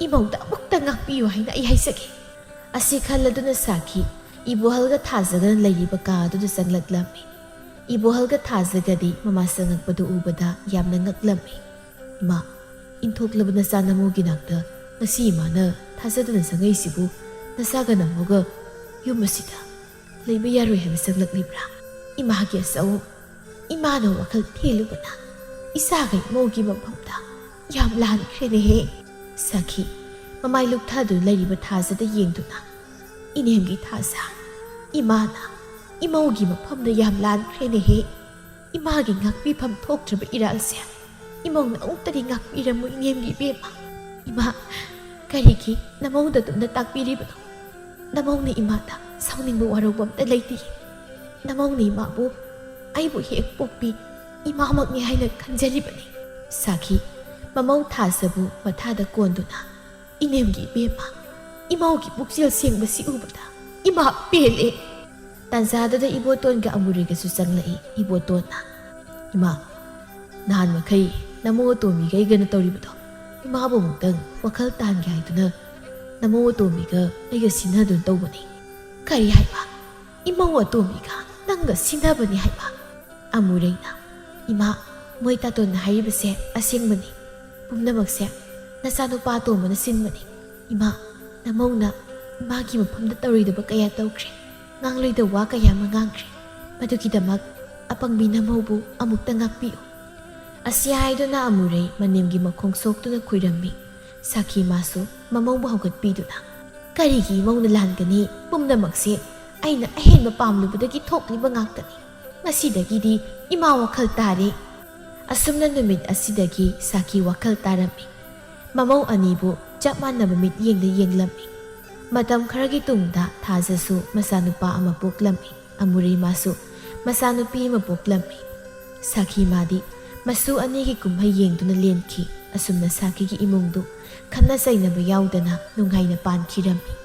ꯏꯃꯧꯗ ꯑꯃꯨꯛꯇ ꯉꯥꯛꯄꯤꯌꯨ ꯍꯥꯏꯅ ꯑꯩ ꯍꯥꯏꯖꯒꯦ"꯫ ꯑꯁꯤ ꯈꯜꯂꯗꯨꯅ ꯁꯥꯈꯤ ꯏꯕꯣꯍꯜꯒ ꯊꯥꯖꯒꯅ ꯂꯩꯔꯤꯕ ꯀꯥ ꯑꯗꯨꯗ ꯆꯪꯂꯛꯂꯝꯃꯤ꯫ ꯏꯕꯣꯍꯜꯒ ꯊꯥꯖꯒꯗꯤ ꯃꯃꯥ ꯆꯪꯉꯛꯄꯗꯨ ꯎꯕꯗ ꯌꯥꯝꯅ ꯉꯛꯂꯝꯃꯤ꯫ "ꯏꯃꯥ, ꯏꯟꯊꯣꯛꯂꯕ ꯅꯆꯥ ꯅꯃꯧꯒꯤ ꯅꯥꯛꯇ ꯉꯁꯤ ꯏꯃꯥꯅ ꯊꯥꯖꯗꯅ ꯆꯪꯉꯛꯏꯁꯤꯕꯨ ꯅꯆꯥꯒ ꯅꯃꯧꯒ ꯌꯨꯝ ꯑꯁꯤꯗ ꯂꯩꯕ ꯌꯥꯔꯣꯏ ꯍꯥꯏꯕ ꯆꯪꯂꯛꯂꯤꯕ꯭ꯔꯥ? ꯏꯃꯥꯒꯤ ꯑꯆꯧ, ꯏꯃꯥꯅ ꯋꯥꯈꯜ ꯊꯦꯜꯂꯨꯕꯅ ꯏꯆꯥꯒ ꯏꯃꯧꯒꯤ ꯃꯐꯝꯗ ꯌꯥꯝ ꯂꯥꯟꯈ꯭ꯔꯦꯅꯦꯍꯦ"꯫ ꯁꯥꯈꯤ ꯃꯃꯥꯏ ꯂꯨꯞꯊꯗꯨꯅ ꯂꯩꯔꯤꯕ ꯊꯥꯖꯗ ꯌꯦꯡꯗꯨꯅ, "ꯏꯅꯦꯝꯒꯤ ꯊꯥꯖ, ꯏꯃꯥꯅ ꯏꯃꯧꯒꯤ ꯃꯐꯝꯗ ꯌꯥꯝ ꯂꯥꯟꯈ꯭ꯔꯦꯅꯦꯍꯦ꯫ ꯏꯃꯥꯒꯤ ꯉꯥꯛꯄꯤꯐꯝ ꯊꯣꯛꯇ꯭ꯔꯕ ꯏꯔꯥꯜꯁꯦ ꯏꯃꯧꯅ ꯑꯃꯨꯛꯇꯗꯤ ꯉꯥꯛꯄꯤꯔꯝꯃꯨ ꯏꯅꯦꯝꯒꯤ ꯏꯕꯦꯝꯃ꯫ ꯏꯃꯥ, ꯀꯔꯤꯒꯤ ꯅꯃꯧꯗ ꯑꯗꯨꯝꯅ ꯇꯥꯛꯄꯤꯔꯤꯕꯅꯣ? ꯅꯃꯧꯅ ꯏꯃꯥꯗ ꯁꯥꯎꯅꯤꯡꯕ ꯋꯥꯔꯧꯕ ꯑꯝꯇ ꯂꯩꯇꯦ꯫ ꯅꯃꯧꯅ ꯏꯃꯥꯕꯨ ꯑꯩꯕꯨ ꯍꯦꯛ ꯄꯣꯛꯄꯤ ꯏꯃꯥꯃꯛꯅꯤ ꯍꯥꯏꯅ ꯈꯟꯖꯔꯤꯕꯅꯤ"꯫ ꯁꯥꯈꯤ ꯃꯃꯧ ꯊꯥꯖꯕꯨ ꯃꯊꯥꯗ ꯀꯣꯟꯗꯨꯅ, "ꯏꯅꯦꯝꯒꯤ ꯏꯕꯦꯝꯃ, ꯏꯃꯧꯒꯤ ꯄꯨꯛꯆꯦꯜ ꯁꯦꯡꯕꯁꯤ ꯎꯕꯗ ꯏꯃꯥ ꯄꯦꯜꯂꯦ"꯫ ꯇꯥꯟꯖꯥꯗꯨꯗ ꯏꯕꯣꯇꯣꯟꯒ ꯑꯃꯨꯔꯤꯒꯁꯨ ꯆꯪꯂꯛꯏ꯫ ꯏꯕꯣꯇꯣꯟꯅ, "ꯏꯃꯥ, ꯅꯍꯥꯟ ꯃꯈꯩ ꯅꯃꯧ ꯑꯇꯣꯝꯕꯤꯒ ꯑꯩꯒꯅ ꯇꯧꯔꯤꯕꯗꯣ, ꯏꯃꯥꯕꯨ ꯑꯃꯨꯛꯇꯪ ꯋꯥꯈꯜ ꯇꯥꯍꯟꯒꯦ ꯍꯥꯏꯗꯨꯅ ꯅꯃꯧ ꯑꯇꯣꯝꯕꯤꯒ ꯑꯩꯒ ꯁꯤꯟꯅꯗꯨꯅ ꯇꯧꯕꯅꯤ"꯫ "ꯀꯔꯤ ꯍꯥꯏꯕ? ꯏꯃꯧ ꯑꯇꯣꯝꯕꯤꯒ ꯅꯪꯒ ꯁꯤꯟꯅꯕꯅꯤ ꯍꯥꯏꯕ?" ꯑꯃꯨꯔꯩꯅ, "ꯏꯃꯥ, ꯃꯣꯏ ꯇꯥꯇꯣꯟꯅ ꯍꯥꯏꯔꯤꯕꯁꯦ ꯑꯁꯦꯡꯕꯅꯤ꯫ ꯄꯨꯝꯅꯃꯛꯁꯦ ꯅꯆꯥꯅꯨꯄꯥ ꯑꯇꯣꯝꯕꯅ ꯁꯤꯟꯕꯅꯤ꯫ ꯏꯃꯥ, ꯅꯃꯧꯅ ꯏꯃꯥꯒꯤ ꯃꯐꯝꯗ ꯇꯧꯔꯣꯏꯗꯕ ꯀꯌꯥ ꯇꯧꯈ꯭ꯔꯦ, ꯉꯥꯡꯂꯣꯏꯗꯕ ꯋꯥ ꯀꯌꯥ ꯑꯃ ꯉꯥꯡꯈ꯭ꯔꯦ꯫ ꯃꯗꯨꯒꯤꯗꯃꯛ ꯑꯄꯪꯕꯤ ꯅꯃꯧꯕꯨ ꯑꯃꯨꯛꯇ ꯉꯥꯛꯄꯤꯌꯨ"꯫ ꯑꯁꯤ ꯍꯥꯏꯗꯨꯅ ꯑꯃꯨꯔꯩ ꯃꯅꯦꯝꯒꯤ ꯃꯈꯣꯡ ꯁꯣꯛꯇꯨꯅ ꯈꯨꯏꯔꯝꯃꯤ꯫ ꯁꯥꯈꯤ ꯃꯥꯁꯨ ꯃꯃꯧꯕꯨ ꯍꯧꯒꯠꯄꯤꯗꯨꯅ, "ꯀꯔꯤꯒꯤ ꯏꯃꯧꯅ ꯂꯥꯟꯒꯅꯤ? ꯄꯨꯝꯅꯃꯛꯁꯦ ꯑꯩꯅ ꯑꯍꯦꯟꯕ ꯄꯥꯝꯂꯨꯕꯗꯒꯤ ꯊꯣꯛꯂꯤꯕ ꯉꯥꯛꯇꯅꯤ꯫ ꯉꯁꯤꯗꯒꯤꯗꯤ ꯏꯃꯥ ꯋꯥꯈꯜ ꯇꯥꯔꯦ"꯫ ꯑꯁꯨꯝꯅ ꯅꯨꯃꯤꯠ ꯑꯁꯤꯗꯒꯤ ꯁꯥꯈꯤ ꯋꯥꯈꯜ ꯇꯥꯔꯝꯃꯤ꯫ ꯃꯃꯧ ꯑꯅꯤꯕꯨ ꯆꯞ ꯃꯥꯟꯅꯕ ꯃꯤꯠꯌꯦꯡꯗ ꯌꯦꯡꯂꯝꯃꯤ꯫ ꯃꯇꯝ ꯈꯔꯒꯤ ꯇꯨꯡꯗ ꯊꯥꯖꯁꯨ ꯃꯆꯥꯅꯨꯄꯥ ꯑꯃ ꯄꯣꯛꯂꯝꯃꯤ꯫ ꯑꯃꯨꯔꯩ ꯃꯥꯁꯨ ꯃꯆꯥꯅꯨꯄꯤ ꯑꯃ ꯄꯣꯛꯂꯝꯃꯤ꯫ ꯁꯥꯈꯤ ꯃꯥꯗꯤ ꯃꯁꯨ ꯑꯅꯤꯒꯤ ꯀꯨꯝꯍꯩ ꯌꯦꯡꯗꯨꯅ ꯂꯦꯟꯈꯤ꯫ ꯑꯁꯨꯝꯅ ꯁꯥꯈꯤꯒꯤ ꯏꯃꯨꯡꯗꯨ ꯈꯠꯅ ꯆꯩꯅꯕ ꯌꯥꯎꯗꯅ ꯅꯨꯡꯉꯥꯏꯅ ꯄꯥꯟꯈꯤꯔꯝꯃꯤ꯫